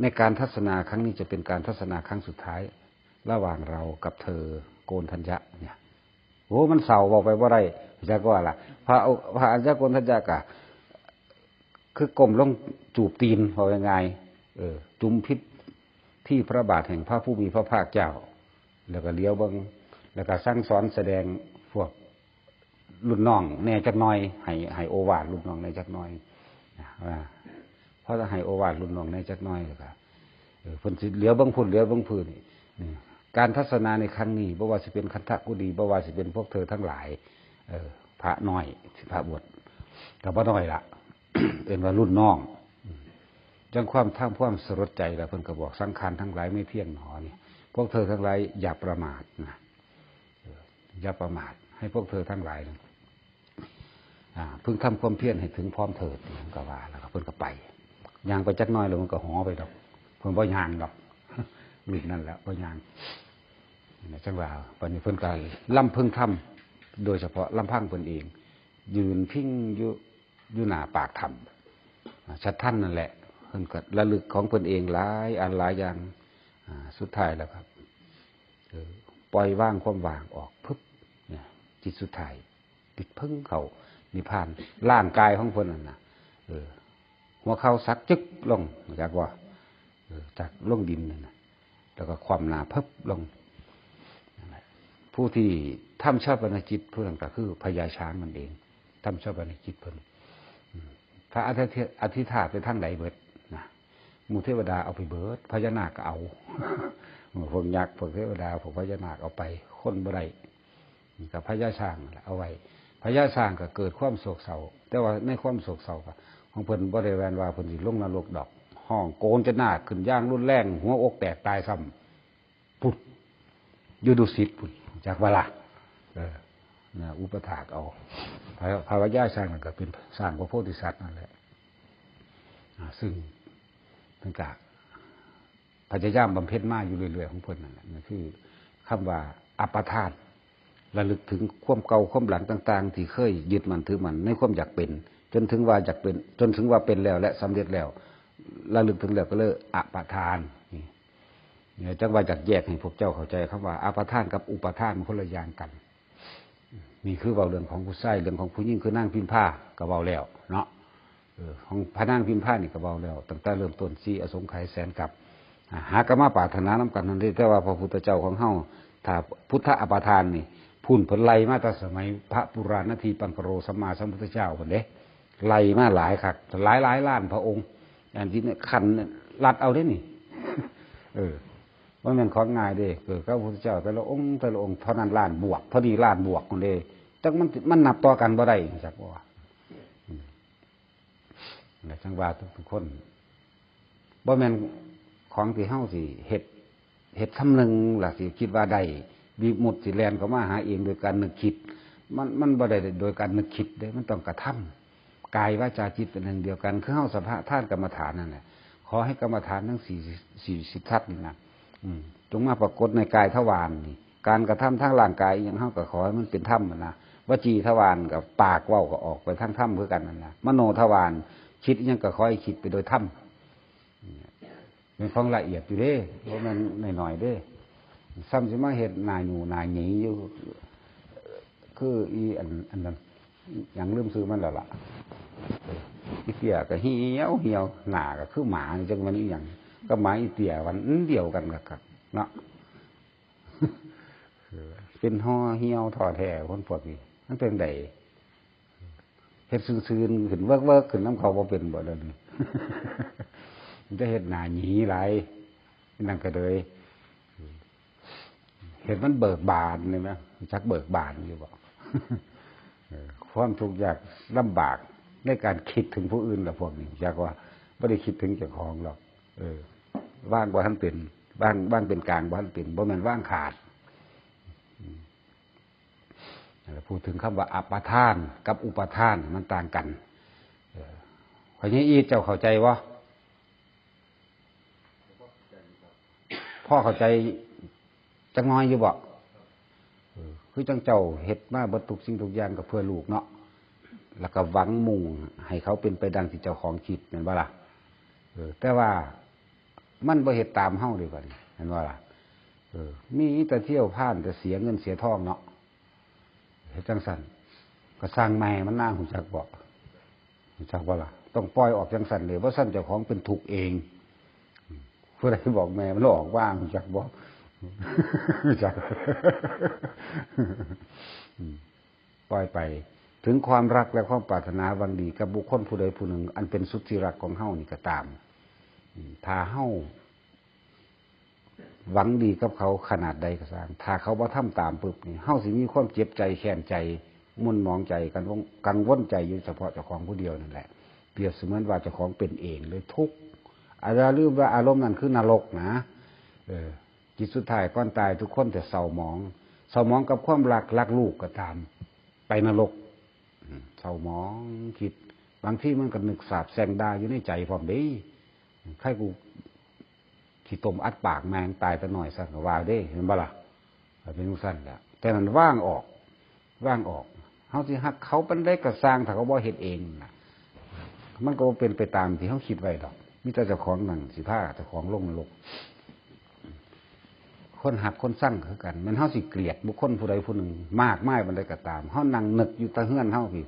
ในการทัศนาครั้งนี้จะเป็นการทัศนาครั้งสุดท้าย ระหว่างเรากับเธอโกณฑัญญะเนี่ย โอ้ มันเศร้า เว้าไปบ่ได้ จักว่าล่ะ พระ พระอัญญาโกณฑัญญะกะ คือก้มลงจูบตีน เว้าง่ายๆ เออ จุ่มพิษที่พระบาทแห่งพระผู้มีพระภาคเจ้า แล้วก็เหลียวเบิ่ง แล้วก็สั่งสอนแสดงพวก รุ่นน้องแหน่จักหน่อย ให้ ให้โอวาทรุ่นน้องแหน่จักหน่อย นะ ว่า พอจะให้โอวาทรุ่นน้องแหน่จักหน่อยแล้วก็ เออ เพิ่นสิเหลียวเบิ่งพุ้นเหลียวเบิ่งพี้นี่ อืม การทัศนาในครั้งนี้ บ่ว่าสิเป็นคันธกุฎี บ่ว่าสิเป็นพวกเธอทั้งหลาย เออ พระน้อย พระบวช ก็บ่น้อยละ เอิ้นว่ารุ่นน้อง อืม จั่งความ ทำความสลดใจแล้ว เพิ่นก็บอก สังขารทั้งหลายไม่เที่ยงหนอนี่ พวกเธอทั้งหลายอย่าประมาทนะ เออ อย่าประมาท ให้พวกเธอทั้งหลายนะ อ่า พึงทำความเพียรให้ถึงพร้อมเถิด มันก็ว่า แล้วก็เพิ่นก็ไป ย่างไปจักหน่อยแล้วมันก็หอไปดอก เพิ่นบ่ย่างดอก รุ่นนั้นแหละบ่ย่างนะ จังว่าบัดนี้เพิ่นก็ลำพึงธรรม โดยเฉพาะลำพังเพิ่นเอง ยืนพิงอยู่ อยู่หน้าปากถ้ำ อ่า ฉัตรทันนั่นแหละ เพิ่นก็ระลึกของเพิ่นเองหลายอันหลายอย่าง อ่า สุดท้ายแล้วครับ เออ ปล่อยวางความว่างออก พึบ เนี่ย จิตสุดท้าย ติดเพิ่งเข้านิพพาน ร่างกายของเพิ่นนั่นน่ะ เออ หัวเข่าสักจึกลง จักว่า เออ จากลงดินนั่นน่ะ แล้วก็คว่ำหน้าพึบลง นั่นแหละ ผู้ที่ทำฌาปนกิจผู้นั้นก็คือพญาช้างนั่นเอง ทำฌาปนกิจเพิ่น อืม พระอธิ อธิษฐานไปทางไหนเบิดนะ หมู่เทวดาเอาไปเบิด พญานาคก็เอา พวกยักษ์ พวกเทวดา พวกพญานาคเอาไป คนบ่ได้ นี่ก็พญาช้างนั่นแหละเอาไว้ พญาช้างก็เกิดความโศกเศร้า แต่ว่าในความโศกเศร้าก็ ของเพิ่นบ่ได้แม่นว่าเพิ่นสิลงนรกดอก ฮ้องโกนจนาขึ้นอย่างรุนแรง หัวอกแตกตายซ้ำ พุ้น อยู่ดุสิตพุ้น จักว่าล่ะ เออ นะ อุปถากเอา พระ พระพญาช้างนั่นก็เป็นช้างพระโพธิสัตว์นั่นแหละ อ่า ซึ่งเพิ่นก็พยายามบำเพ็ญมาอยู่เรื่อยๆของเพิ่นนั่นแหละ นั่นคือคำว่าอัปปทาน ระลึกถึงความเก่าความหลังต่างๆ ที่เคยยึดมั่นถือมั่นในความอยากเป็น จนถึงว่าอยากเป็น จนถึงว่าเป็นแล้วและสำเร็จแล้ว ระลึกถึงแล้วก็เลยอัปปทาน นี่ เนี่ย จักว่าอยากแยกให้พวกเจ้าเข้าใจคำว่าอัปปทานกับอุปาทานมันคนละอย่างกัน นี่คือเว้าเรื่องของผู้ชาย เรื่องของผู้หญิงคือนางพิมพาก็เว้าแล้วเนาะ เออ ของพระนางพิมพานี่ก็เว้าแล้ว ตั้งแต่เริ่มต้น สี่อสงไขยแสนกัป อ่า หากะมาปรารถนานำกันนั่นเด้ แต่ว่าพระพุทธเจ้าของเฮา ถ้าพุทธอัปปทานนี่ พุ้นเพิ่นไล่มาแต่สมัยพระปุราณทีปังกโรสัมมาสัมพุทธเจ้าพุ้นเด้ ไล่มาหลายคัก หลายหลายล้านพระองค์ อันที่เนี่ยคันลัดเอาเด้นี่ เออ บ่แม่นของง่ายเด้ เกิดกับพระพุทธเจ้าแต่ละองค์ แต่ละองค์เท่านั้นล้านบวก เท่านี้ล้านบวกพุ้นเด้ จักมัน มันนับต่อกันบ่ได้ จักว่า อืม และจังว่าทุกๆคน บ่แม่นของที่เฮาสิเฮ็ด เฮ็ดคำนึงล่ะสิคิดว่าได้ วิมุตติสิแล่นเข้ามาหาเองโดยการนึกคิด มัน มันบ่ได้โดยการนึกคิดเด้ มันต้องกระทำ กายวาจาจิตเป็นหนึ่งเดียวกัน คือเฮาสภาทานกรรมฐานนั่นแหละ ขอให้กรรมฐานทั้งสี่ สี่สิบทัศน์นี่นะ อืม จงมาปรากฏในกายทวารนี่ การกระทำทางร่างกายอิหยังเฮาก็ขอให้มันเป็นธรรมหั้นนะ วจีทวารก็ปากเว้าก็ออกไปทางธรรมคือกันนั่นนะ มโนทวารคิดอิหยังก็ขอให้คิดไปโดยธรรม เป็นของละเอียดอยู่เด้ บ่แม่นน้อยๆเด้ ซ้ำสิมาเฮ็ดหน้าหยูหน้าหยีอยู่ คืออีอัน อันนั้น หยังลืมชื่อมันแล้วล่ะ อีเตี้ยก็เหี่ยวเหี่ยว หน้าก็คือหมา จักมันอีหยัง กับหมาอีเตี้ยมันอันเดียวกันคักๆเนาะ เป็นห่อเหี่ยวท่อแท้คนพวกนี้ มันเป็นได เฮ็ดซื่นๆขึ้น เวิกๆขึ้นนำเขาบ่เป็นบ่เดี๋ยวนี้ มันจะเฮ็ดหน้าหยีหลาย นั่นก็เลย เห็นมันเบิกบานนี่ไหม จักเบิกบานอยู่บ่ เออ ความทุกข์ยากลำบากในการคิดถึงผู้อื่นละพวกนี้ จักว่าบ่ได้คิดถึงเจ้าของหรอก เออ ว่างบ่ทันเป็น ว่าง ว่างเป็นกลางบ่ทันเป็น บ่แม่นว่างขาด อืม นั่นแหละ พูดถึงคำว่าอัปปทานกับอุปาทานมันต่างกัน เออ พ่อใหญ่อีทเจ้าเข้าใจบ่ พ่อเข้าใจจักหน่อยอยู่บ่ เออ คือจังเจ้าเฮ็ดมาเบิดทุกสิ่งทุกอย่างก็เพื่อลูกเนาะ แล้วก็หวังมุ่งให้เขาเป็นไปดังที่เจ้าของคิดแม่นบ่ล่ะ เออ แต่ว่ามันบ่เฮ็ดตามเฮาเด้บัดนี้ แม่นบ่ล่ะ เออ มีแต่เที่ยวพ่านแต่เสียเงินเสียทองเนาะ เฮ็ดจังซั่น ก็สร้างแม่มันนาง ฮู้จักบ่ ฮู้จักบ่ล่ะ ต้องปล่อยออกจังซั่นเลย บ่ซั่นเจ้าของเป็นทุกข์เอง ผู้ใดบอกแม่มันออกว่าง ฮู้จักบ่ ฮู้จัก อืม ปล่อยไป ถึงความรักและความปรารถนาหวังดีกับบุคคลผู้ใดผู้หนึ่ง อันเป็นสุดที่รักของเฮานี่ก็ตาม อืม ถ้าเฮา หวังดีกับเขาขนาดใดก็ตาม ถ้าเขาบ่ทำตามปุ๊บนี่ เฮาสิมีความเจ็บใจแค้นใจ หม่นหมองใจ กังวล กังวลใจอยู่เฉพาะเจ้าของผู้เดียวนั่นแหละ เปรียบเสมือนว่าเจ้าของเป็นเองเลยทุกข์ อย่าลืมว่าอารมณ์นั้นคือนรกนะ เออ จิตสุดท้ายก่อนตายทุกคนจะเศร้าหมอง เศร้าหมองกับความรัก รักลูกก็ตาม ไปนรก อืม เศร้าหมองคิด บางทีมันก็นึกสาปแช่งด่าอยู่ในใจพร้อมเด้ ใครกู ขี้ต้มอัดปากแม่งตายแต่น้อยซะก็ว่าเด้ เห็นบ่ล่ะ? เป็นจั่งซั่นล่ะ แต่นั้นวางออก วางออก เฮาสิฮักเขาปานใดก็ซ่าง ถ้าเขาบ่เฮ็ดเองน่ะ มันก็บ่เป็นไปตามที่เฮาคิดไว้ดอก มีแต่เจ้าของนั่นสิพาเจ้าของลงนรก คนฮักคนซังคือกัน แม่นเฮาสิเกลียดบุคคลผู้ใดผู้หนึ่งมากมายปานใดก็ตาม เฮานั่งนึกอยู่แต่เฮือนเฮาพี้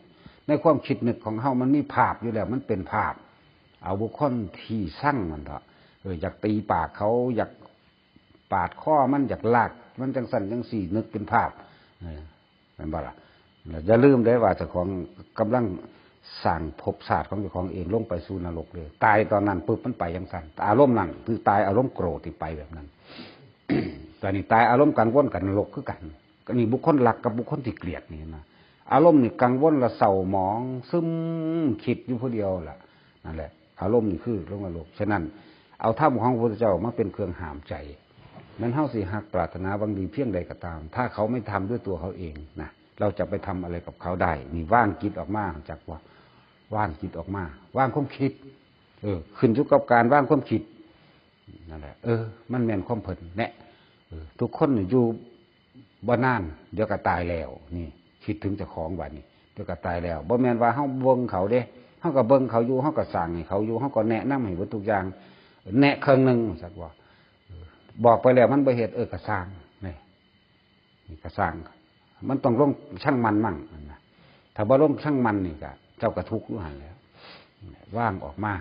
ในความคิดนึกของเฮามันมีภาพอยู่แล้ว มันเป็นภาพ เอาบุคคลที่ซังนั่นเถาะ เออ อยากตีปากเขา อยากปาดคอมัน อยากลากมันจั่งซั่นจั่งซี้ นึกเป็นภาพ เออ แม่นบ่ล่ะ? แล้วอย่าลืมเด้ว่าเจ้าของกำลังสร้างภพชาติของเจ้าของเองลงไปสู่นรกเลย ตายตอนนั้นปุ๊บมันไปจั่งซั่น อารมณ์นั้นคือตายอารมณ์โกรธที่ไปแบบนั้น ตอนนี้ตายอารมณ์กังวลกับนรกคือกัน ก็นี่บุคคลรักกับบุคคลที่เกลียดนี่นะ อารมณ์นี่กังวลละเศร้าหมอง ซึมคิดอยู่ผู้เดียวล่ะ นั่นแหละ อารมณ์นี่คือลงนรก ฉะนั้นเอาธรรมของพระพุทธเจ้ามาเป็นเครื่องห้ามใจ แม้นเฮาสิฮักปรารถนาหวังดีเพียงใดก็ตาม ถ้าเขาไม่ทำด้วยตัวเขาเองนะ เราจะไปทำอะไรกับเขาได้ นี่วางจิตออกมา จักว่า วางจิตออกมา วางความคิด เออ ขึ้นอยู่กับการวางความคิด นั่นแหละ เออ มันแม่นความเพิ่นแหละ เออ ทุกคนนี่อยู่บ่นาน เดี๋ยวก็ตายแล้ว นี่ คิดถึงเจ้าของบัดนี้ เดี๋ยวก็ตายแล้ว บ่แม่นว่าเฮาเบิ่งเขาเด้ เฮาก็เบิ่งเขาอยู่ เฮาก็สร้างให้เขาอยู่ เฮาก็แนะนำให้เบิดทุกอย่าง แนะเครื่องหนึ่ง สักว่า เออ บอกไปแล้วมันบ่เฮ็ด เออ ก็ซ่าง นี่ นี่ก็ซ่าง มันต้องลงชั่งมันมั่งนะ ถ้าบ่ลงชั่งมันนี่ก็ เจ้าก็ทุกข์อยู่หั่นแหล้ว วางออกมา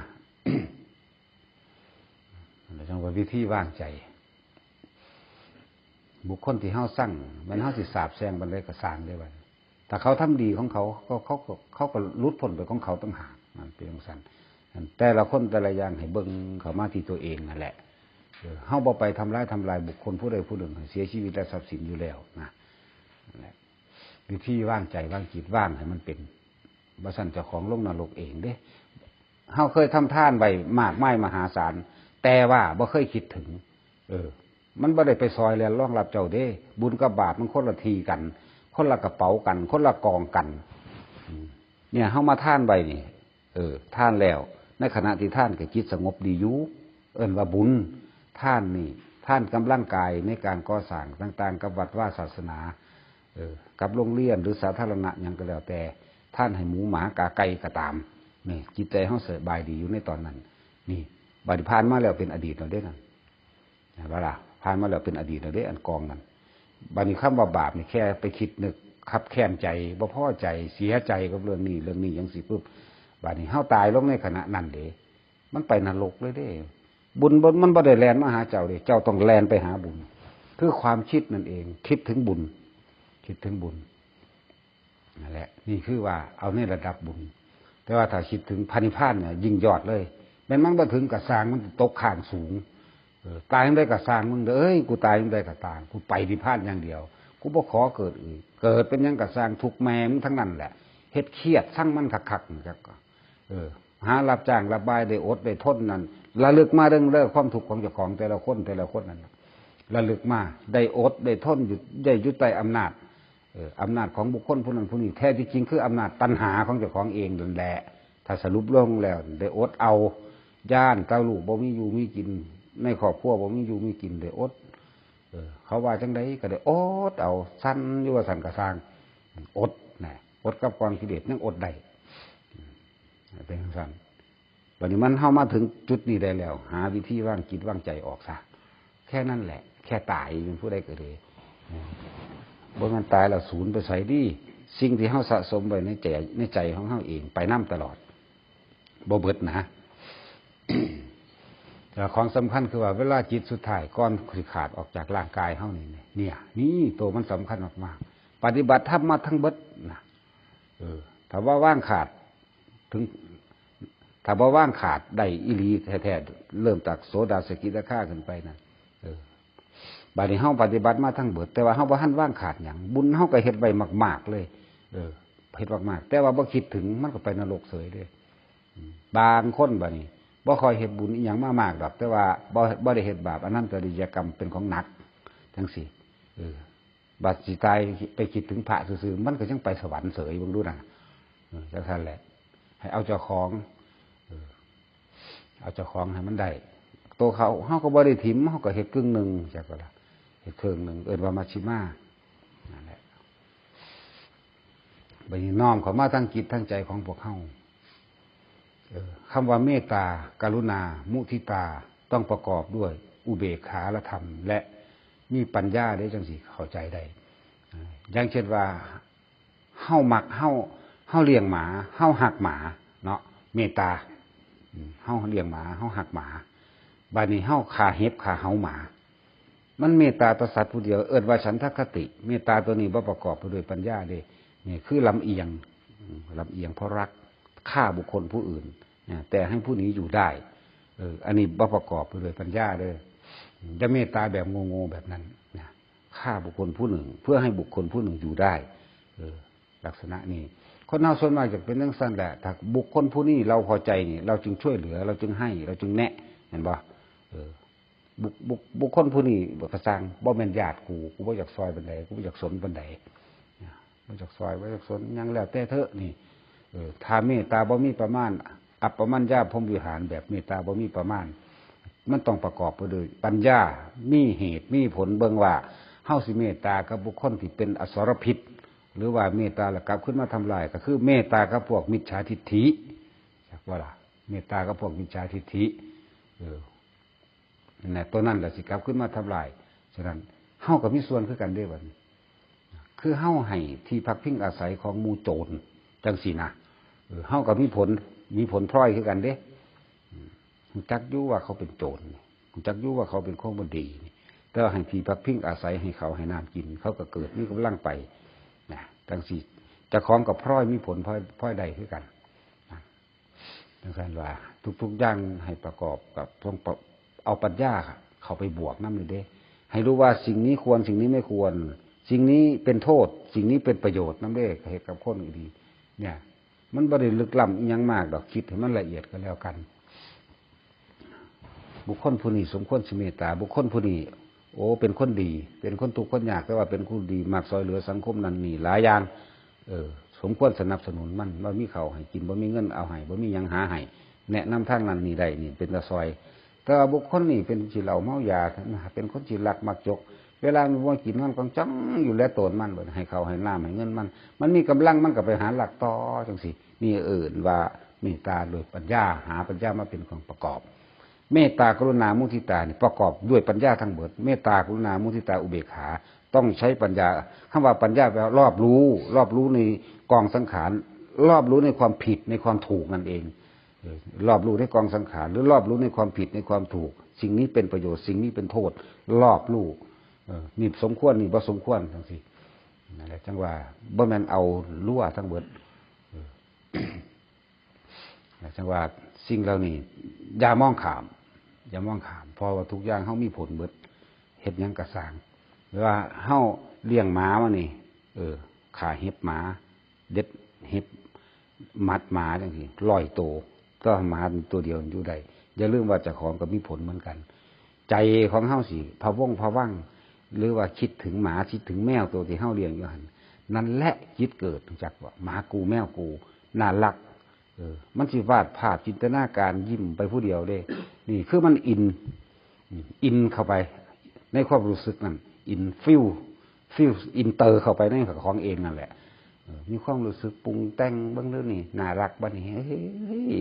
นั่นแหละจั่งว่าวิธีวางใจ บุคคลที่เฮาซัง แม่นเฮาสิสาปแช่งปานใดก็ซ่างเด้บัดนี้ ถ้าเขาทำดีของเขา เขา เขา เขา เขาก็หลุดพ้นไปของเขาต่างหาก นั่นเป็นจั่งซั่น แต่ละคนแต่ละอย่างให้เบิ่งเข้ามาที่ตัวเองนั่นแหละ เออ เฮาบ่ไปทำร้ายทำลายบุคคลผู้ใดผู้หนึ่งให้เสียชีวิตและทรัพย์สินอยู่แล้วนะ นั่นแหละ วิธีวางใจวางจิตวางให้มันเป็น บ่ซั้นเจ้าของลงนรกเองเด้ เฮาเคยทำทานไว้มากมายมหาศาล แต่ว่าบ่เคยคิดถึง เออ มันบ่ได้ไปซอยแล่นรองรับเจ้าเด้ บุญกับบาปมันคนละที่กัน คนละกระเป๋ากัน คนละกองกัน อืม เนี่ย เฮามาทานไว้นี่ เออ ทานแล้ว ในขณะที่ทานก็จิตสงบดีอยู่ เอิ้นว่าบุญ ทานนี่ ทานกำลังกายในการก่อสร้างต่างๆ กับวัดวาศาสนา เออ กับโรงเรียนหรือสาธารณะหยังก็แล้วแต่ ทานให้หมูหมากาไก่ก็ตาม นี่ จิตใจเฮาสบายดีอยู่ในตอนนั้น นี่ บัดนี้ผ่านมาแล้วเป็นอดีตแล้วเด้นั่น เห็นบ่ล่ะ? ผ่านมาแล้วเป็นอดีตแล้วเด้ อันกองนั่น บัดนี้คำว่าบาปนี่แค่ไปคิดนึกคับแค้นใจ บ่พอใจ เสียใจกับเรื่องนี้ เรื่องนี้จั่งซี้ปุ๊บ บัดนี้เฮาตายลงในขณะนั้นเด้ มันไปนรกเลยเด้ บุญบ่ มันบ่ได้แล่นมาหาเจ้าเด้ เจ้าต้องแล่นไปหาบุญ คือความคิดนั่นเอง คิดถึงบุญ คิดถึงบุญ นั่นแหละ นี่คือว่าเอาในระดับบุญ แต่ว่าถ้าคิดถึงพระนิพพานเนี่ยยิ่งยอดเลย แม่นมันบ่ถึงก็ซ่าง มันตกข้างสูง เออ ตายจั่งใดก็ซ่างมึงเด้อ เอ้ย กูตายจั่งใดก็ตาม กูไปนิพพานอย่างเดียว กูบ่ขอเกิดอีก เกิดเป็นหยังก็ซ่าง ทุกข์แม่มึงทั้งนั้นแหละ เฮ็ดเครียดซังมันคักๆ นี่จัก เออ หารับจ้างรับบาย ได้อดได้ทนนั่น ระลึกมาเรื่องเลิกความทุกข์ของเจ้าของแต่ละคนแต่ละคนนั่นน่ะ ระลึกมา ได้อดได้ทนอยู่ ได้อยู่ใต้อำนาจ เออ อำนาจของบุคคลผู้นั้นผู้นี้ แท้ที่จริงคืออำนาจตัณหาของเจ้าของเองนั่นแหละ ถ้าสรุปลงแล้ว ได้อดเอา ย้านแต่ลูกบ่มีอยู่มีกิน ในครอบครัวบ่มีอยู่มีกิน ได้อด เออ เขาว่าจั่งใดก็ได้อดเอา สั่นอยู่ว่าซั่นก็ซ่าง อดนะ อดกับกองกิเลสยังอดได้ เป็นจั่งซั่น บัดนี้มัน เฮามาถึงจุดนี้ได้แล้ว หาวิธีวางจิตวางใจออกซะ แค่นั้นแหละ แค่ตายเป็นผู้ใดก็ดี บ่แม่นตายแล้วสูญไปไสดี สิ่งที่เฮาสะสมไว้ในใจ ในใจของเฮาเองไปนำตลอด บ่เบิดนะ แต่ของสำคัญคือว่าเวลาจิตสุดท้ายก่อนสิขาดออกจากร่างกายเฮานี่ เนี่ย นี่ตัวมันสำคัญมากๆ ปฏิบัติธรรมมาทั้งเบิดนะ เออ ถ้าว่าวางขาด ถึง ถ้าบ่วางขาดได้อีหลีแท้ๆ เริ่มจากโสดาสกิทาคาขึ้นไปนะ เออ บัดนี้เฮาปฏิบัติมาทั้งเบิด แต่ว่าเฮาบ่ทันวางขาดหยัง บุญเฮาก็เฮ็ดไว้มากๆ เลย เออ เฮ็ดมากๆ แต่ว่าบ่คิดถึง มันก็ไปนรกเสยเด้ อืม บางคนบัดนี้ บ่ค่อยเฮ็ดบุญอิหยังมามากดอก แต่ว่าบ่ บ่ได้เฮ็ดบาป อนันตริยกรรมเป็นของหนัก จั่งซี้ เออ บัดสิตายไปคิดถึงพระซื่อๆ มันก็ยังไปสวรรค์เสย เบิ่งดูนะ เออ จั่งซั่นแหละ ให้เอาเจ้าของ เออ เอาเจ้าของให้มันได้ ตัวเขา เฮาก็บ่ได้ถิ่ม เฮาก็เฮ็ดครึ่งหนึ่ง จักว่าล่ะ เฮ็ดครึ่งหนึ่ง เอิ้นว่ามัชฌิมา นั่นแหละ บัดนี้น้อมเข้ามาทางจิตทางใจของพวกเฮา เออ คำว่าเมตตา กรุณา มุทิตา ต้องประกอบด้วยอุเบกขาธรรม และมีปัญญาได้จังสิเข้าใจได้ เออ อย่างเช่นว่า เฮามัก เฮา เฮาเลี้ยงหมา เฮาฮักหมาเนาะ เมตตา อืม เฮาเลี้ยงหมา เฮาฮักหมา บัดนี้เฮาฆ่าเห็บฆ่าเหาหมา มันเมตตาต่อสัตว์ผู้เดียว เอิ้นว่าฉันทคติ เมตตาตัวนี้บ่ประกอบไปด้วยปัญญาเด้ นี่คือลำเอียง อืม ลำเอียงเพราะรัก ฆ่าบุคคลผู้อื่น นะ แต่ให้ผู้นี้อยู่ได้ เออ อันนี้บ่ประกอบไปด้วยปัญญาเด้อ อย่าเมตตาแบบโง่ๆแบบนั้น นะ ฆ่าบุคคลผู้หนึ่ง เพื่อให้บุคคลผู้หนึ่งอยู่ได้ เออ ลักษณะนี้ คนเฮาส่วนมากจะเป็นจั่งซั้นแหละ ถ้าบุคคลผู้นี้เราพอใจนี่ เราจึงช่วยเหลือ เราจึงให้ เราจึงแนะ เห็นบ่ เออ บุค บุค บุคคลผู้นี้บ่กระซัง บ่แม่นญาติกู กูบ่อยากซอยปานใด กูบ่อยากสนปานใด นะ บ่อยากซอย บ่อยากสน หยังแล้วแต่เถอะนี่ เออ ถ้าเมตตาบ่มีประมาณ อัปปมัญญาพรหมวิหารแบบเมตตาบ่มีประมาณ มันต้องประกอบไปด้วยปัญญา มีเหตุ มีผล เบิ่งว่าเฮาสิเมตตากับบุคคลที่เป็นอสรพิษ หรือว่าเมตตาแล้วกลับขึ้นมาทำลาย ก็คือเมตตากับพวกมิจฉาทิฏฐิ จักว่าล่ะ เมตตากับพวกมิจฉาทิฏฐิ เออ นั่นแหละ ตัวนั้นแหละสิกลับขึ้นมาทำลาย ฉะนั้นเฮาก็มีส่วนคือกันเด้บัดนี้ คือเฮาให้ที่พักพิงอาศัยของหมู่โจรจังซี่นะ เออ เฮาก็มีผล มีผลพลอยคือกันเด้ อืม รู้จักอยู่ว่าเขาเป็นโจรนี่ รู้จักอยู่ว่าเขาเป็นคนบ่ดีนี่ แต่ว่าให้ที่พักพิงอาศัย ให้เขาให้น้ำกิน เขาก็เกิดมีกำลังไป นะ จังซี่ เจ้าของก็พลอยมีผลพลอย พลอยได้คือกัน นะ จังซั่นว่า ทุกๆอย่างให้ประกอบกับ ต้องเอาปัญญาเข้าไปบวกนำนี่เด้ ให้รู้ว่าสิ่งนี้ควร สิ่งนี้ไม่ควร สิ่งนี้เป็นโทษ สิ่งนี้เป็นประโยชน์นำเด้ เฮ็ดกับคนดี เนี่ย มันบ่ได้ลึกล้ำอิหยังมากดอก คิดให้มันละเอียดก็แล้วกัน บุคคลผู้นี้สมควรสิเมตตา บุคคลผู้นี้ โอ้ เป็นคนดี เป็นคนทุกข์คนยาก แต่ว่าเป็นคนดี มักซอยเหลือสังคมนั่นนี่หลายอย่าง เออ สมควรสนับสนุนมัน บ่มีข้าวให้กิน บ่มีเงินเอาให้ บ่มีหยังหาให้ แนะนำทางนั้นนี่ได้ นี่เป็นตาซอย แต่ว่าบุคคลนี่เป็นขี้เหล้าเมายา เป็นคนขี้ลักมักจก เวลามันบ่กินมันก็จ้องอยู่แลตนมัน บ่ให้ข้าวให้น้ำให้เงินมัน มันมีกำลังมันก็ไปหาลักต่อจังซี่ นี่เอิ้นว่าเมตตาโดยปัญญา หาปัญญามาเป็นเครื่องประกอบ เมตตากรุณามุทิตานี่ประกอบด้วยปัญญาทั้งเบิด เมตตากรุณามุทิตาอุเบกขา ต้องใช้ปัญญา คำว่าปัญญาแปลว่ารอบรู้ รอบรู้ในกองสังขาร รอบรู้ในความผิดในความถูกนั่นเอง เออ รอบรู้ในกองสังขาร หรือรอบรู้ในความผิดในความถูก สิ่งนี้เป็นประโยชน์ สิ่งนี้เป็นโทษ รอบรู้ เออ นี่สมควร นี่บ่สมควรจังซี่ นั่นแหละ จังว่าบ่แม่นเอาลัวทั้งเบิด เออ จังว่าสิ่งเหล่านี้อย่ามองข้าม อย่ามองข้าม เพราะว่าทุกอย่างเฮามีผลเบิด เฮ็ดหยังก็ซ่าง หรือว่าเฮาเลี้ยงหมามานี่ เออ ฆ่าเห็บหมา เด็ดเห็บหมัดหมาจังซี่ ร้อยโต แต่ว่าหมาตัวเดียวอยู่ได้ อย่าลืมว่าเจ้าของก็มีผลเหมือนกัน ใจของเฮาสิพะวงพะวัง หรือว่าคิดถึงหมา คิดถึงแมวตัวที่เฮาเลี้ยงอยู่หั่น นั่นแหละจิตเกิด รู้จักบ่ หมากูแมวกู น่ารัก เออ มันสิวาดภาพจินตนาการยิ้มไปผู้เดียวเด้ นี่คือมันอิน อืม อินเข้าไปในความรู้สึกนั่น อิน feel feel enter เข้าไปในของเองนั่นแหละ เออ มีความรู้สึกปรุงแต่งเบิ่งเรื่องนี้ น่ารักบ่นี่ เฮ้ย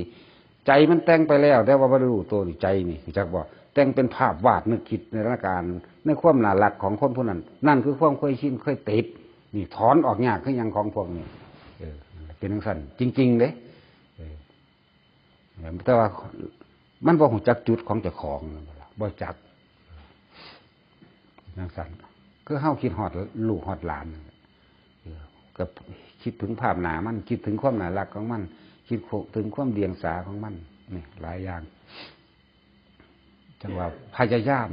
ใจมันแต่งไปแล้ว แต่ว่าบ่ได้รู้ตัวนี่ ใจนี่ รู้จักบ่ แต่งเป็นภาพวาดนึกคิดในร่างกาย ในความน่ารักของคนผู้นั้น นั่นคือความเคยชิน เคยติด นี่ถอนออกยากคือหยังของพวกนี้ เออ เป็นจังซั่นจริงๆเด้ เออ แต่ว่ามันบ่รู้จักจุดของเจ้าของ บ่จัก จังซั่น คือเฮาคิดฮอดลูกฮอดหลานนั่นแหละ เออ ก็คิดถึงภาพหน้ามัน คิดถึงความน่ารักของมัน คิดถึงความเดียงสาของมัน นี่หลายอย่าง จังว่าพยายาม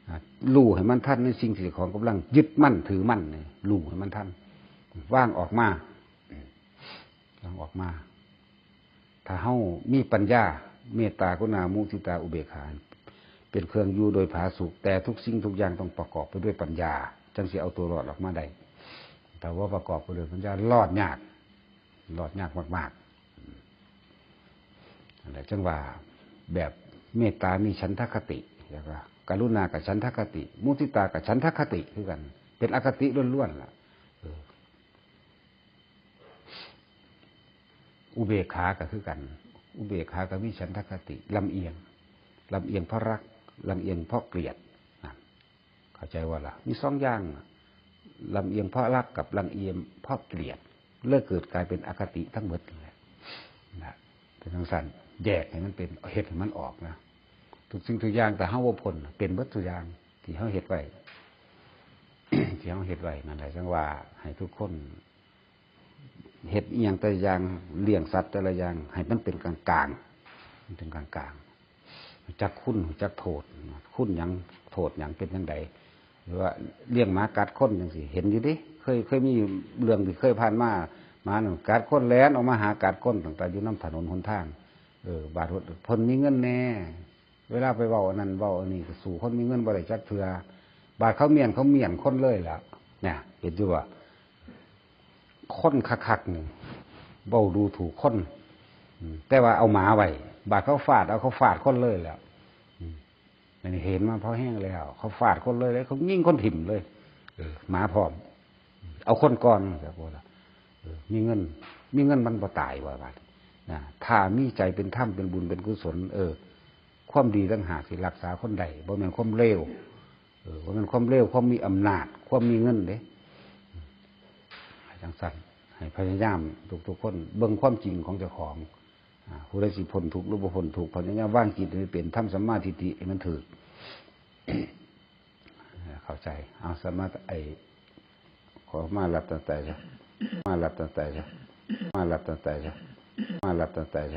อ่ะ รู้ให้มันทันในสิ่งที่เจ้าของกำลังยึดมั่นถือมั่นนี่ รู้ให้มันทัน วางออกมา วางออกมา ถ้าเฮามีปัญญา เมตตากรุณามุทิตาอุเบกขา เป็นเครื่องอยู่โดยผาสุก แต่ทุกสิ่งทุกอย่างต้องประกอบไปด้วยปัญญา จังสิเอาตัวรอดออกมาได้ ถ้าบ่ประกอบไปด้วยปัญญารอดยาก รอดยากมากๆ นั่นแหละ จังว่าแบบ เมตตามีฉันทคติ แล้วก็กรุณากับฉันทคติ มุทิตากับฉันทคติคือกัน เป็นอคติล้วนๆล่ะ เออ อุเบกขาก็คือกัน อุเบกขาก็มีฉันทคติ ลำเอียง ลำเอียงเพราะรัก ลำเอียงเพราะเกลียด นั่น เข้าใจว่าล่ะ มีสองอย่างน่ะ ลำเอียงเพราะรักกับลำเอียงเพราะเกลียด เลยเกิดกลายเป็นอคติทั้งหมดนั่นแหละ นะ เป็นจังซั่น แยกให้มันเป็น เฮ็ดให้มันออกนะ ทุกสิ่งทุกอย่าง แต่เฮาบ่พ้น เป็นเบิดทุกอย่าง ที่เฮาเฮ็ดไว้ ที่เฮาเฮ็ดไว้ นั่นแหละ จังว่าให้ทุกคน เฮ็ดอิหยังแต่ละอย่าง เลี้ยงสัตว์แต่ละอย่าง ให้มันเป็นกลางๆ มันเป็นกลางๆ รู้จักคุณ รู้จักโทษ คุณหยัง โทษหยัง เป็นจั่งใด หรือว่าเลี้ยงหมากัดคนจั่งซี้ เห็นอยู่เด้ เคย เคยมีเรื่องที่เคยผ่านมา หมานั่นกัดคน แล่นออกมาหากัดคน ตั้งแต่อยู่นำถนนหนทาง เออ บาดเพิ่นมีเงินแน่ เวลาไปเว้าอันนั้นเว้าอันนี้ ก็สู้คนมีเงินบ่ได้จักเทื่อ บาดเขาเมี้ยน เขาเมี้ยนคนเลยล่ะ เนี่ย เห็นอยู่บ่ คนคักๆนี่ เว้าดูถูกคน อืม แต่ว่าเอาหมาไว้ บาดเขาฟาดเอา เขาฟาดคนเลยแหล้ว อืม อันนี้เห็นมาพอแฮงแล้ว เขาฟาดคนเลย แล้วเขายิงคนถิ่มเลย เออ หมาพร้อม เอาคนก่อน เออ มีเงิน มีเงินมันบ่ตายว่าบาด นะ ถ้ามีใจเป็นธรรม เป็นบุญ เป็นกุศล เออ ความดีต่างหากสิรักษาคนได้ บ่แม่นความเลว เออ บ่แม่นความเลว ความมีอำนาจ ความมีเงินเด้ จังซั่น ให้พยายามทุกๆคน เบิ่งความจริงของเจ้าของ อ่า ผู้ใดสิพ้นทุกข์หรือบ่พ้นทุกข์ พยายามวางจิตให้เป็น ทำสัมมาทิฏฐิให้มันถูก เข้าใจ เอา สมาธิ ไอ้ ขอมาหลับตั้งแต่ซะ มาหลับตั้งแต่ซะ มาหลับตั้งแต่ซะ มาหลับตั้งแต่ซะ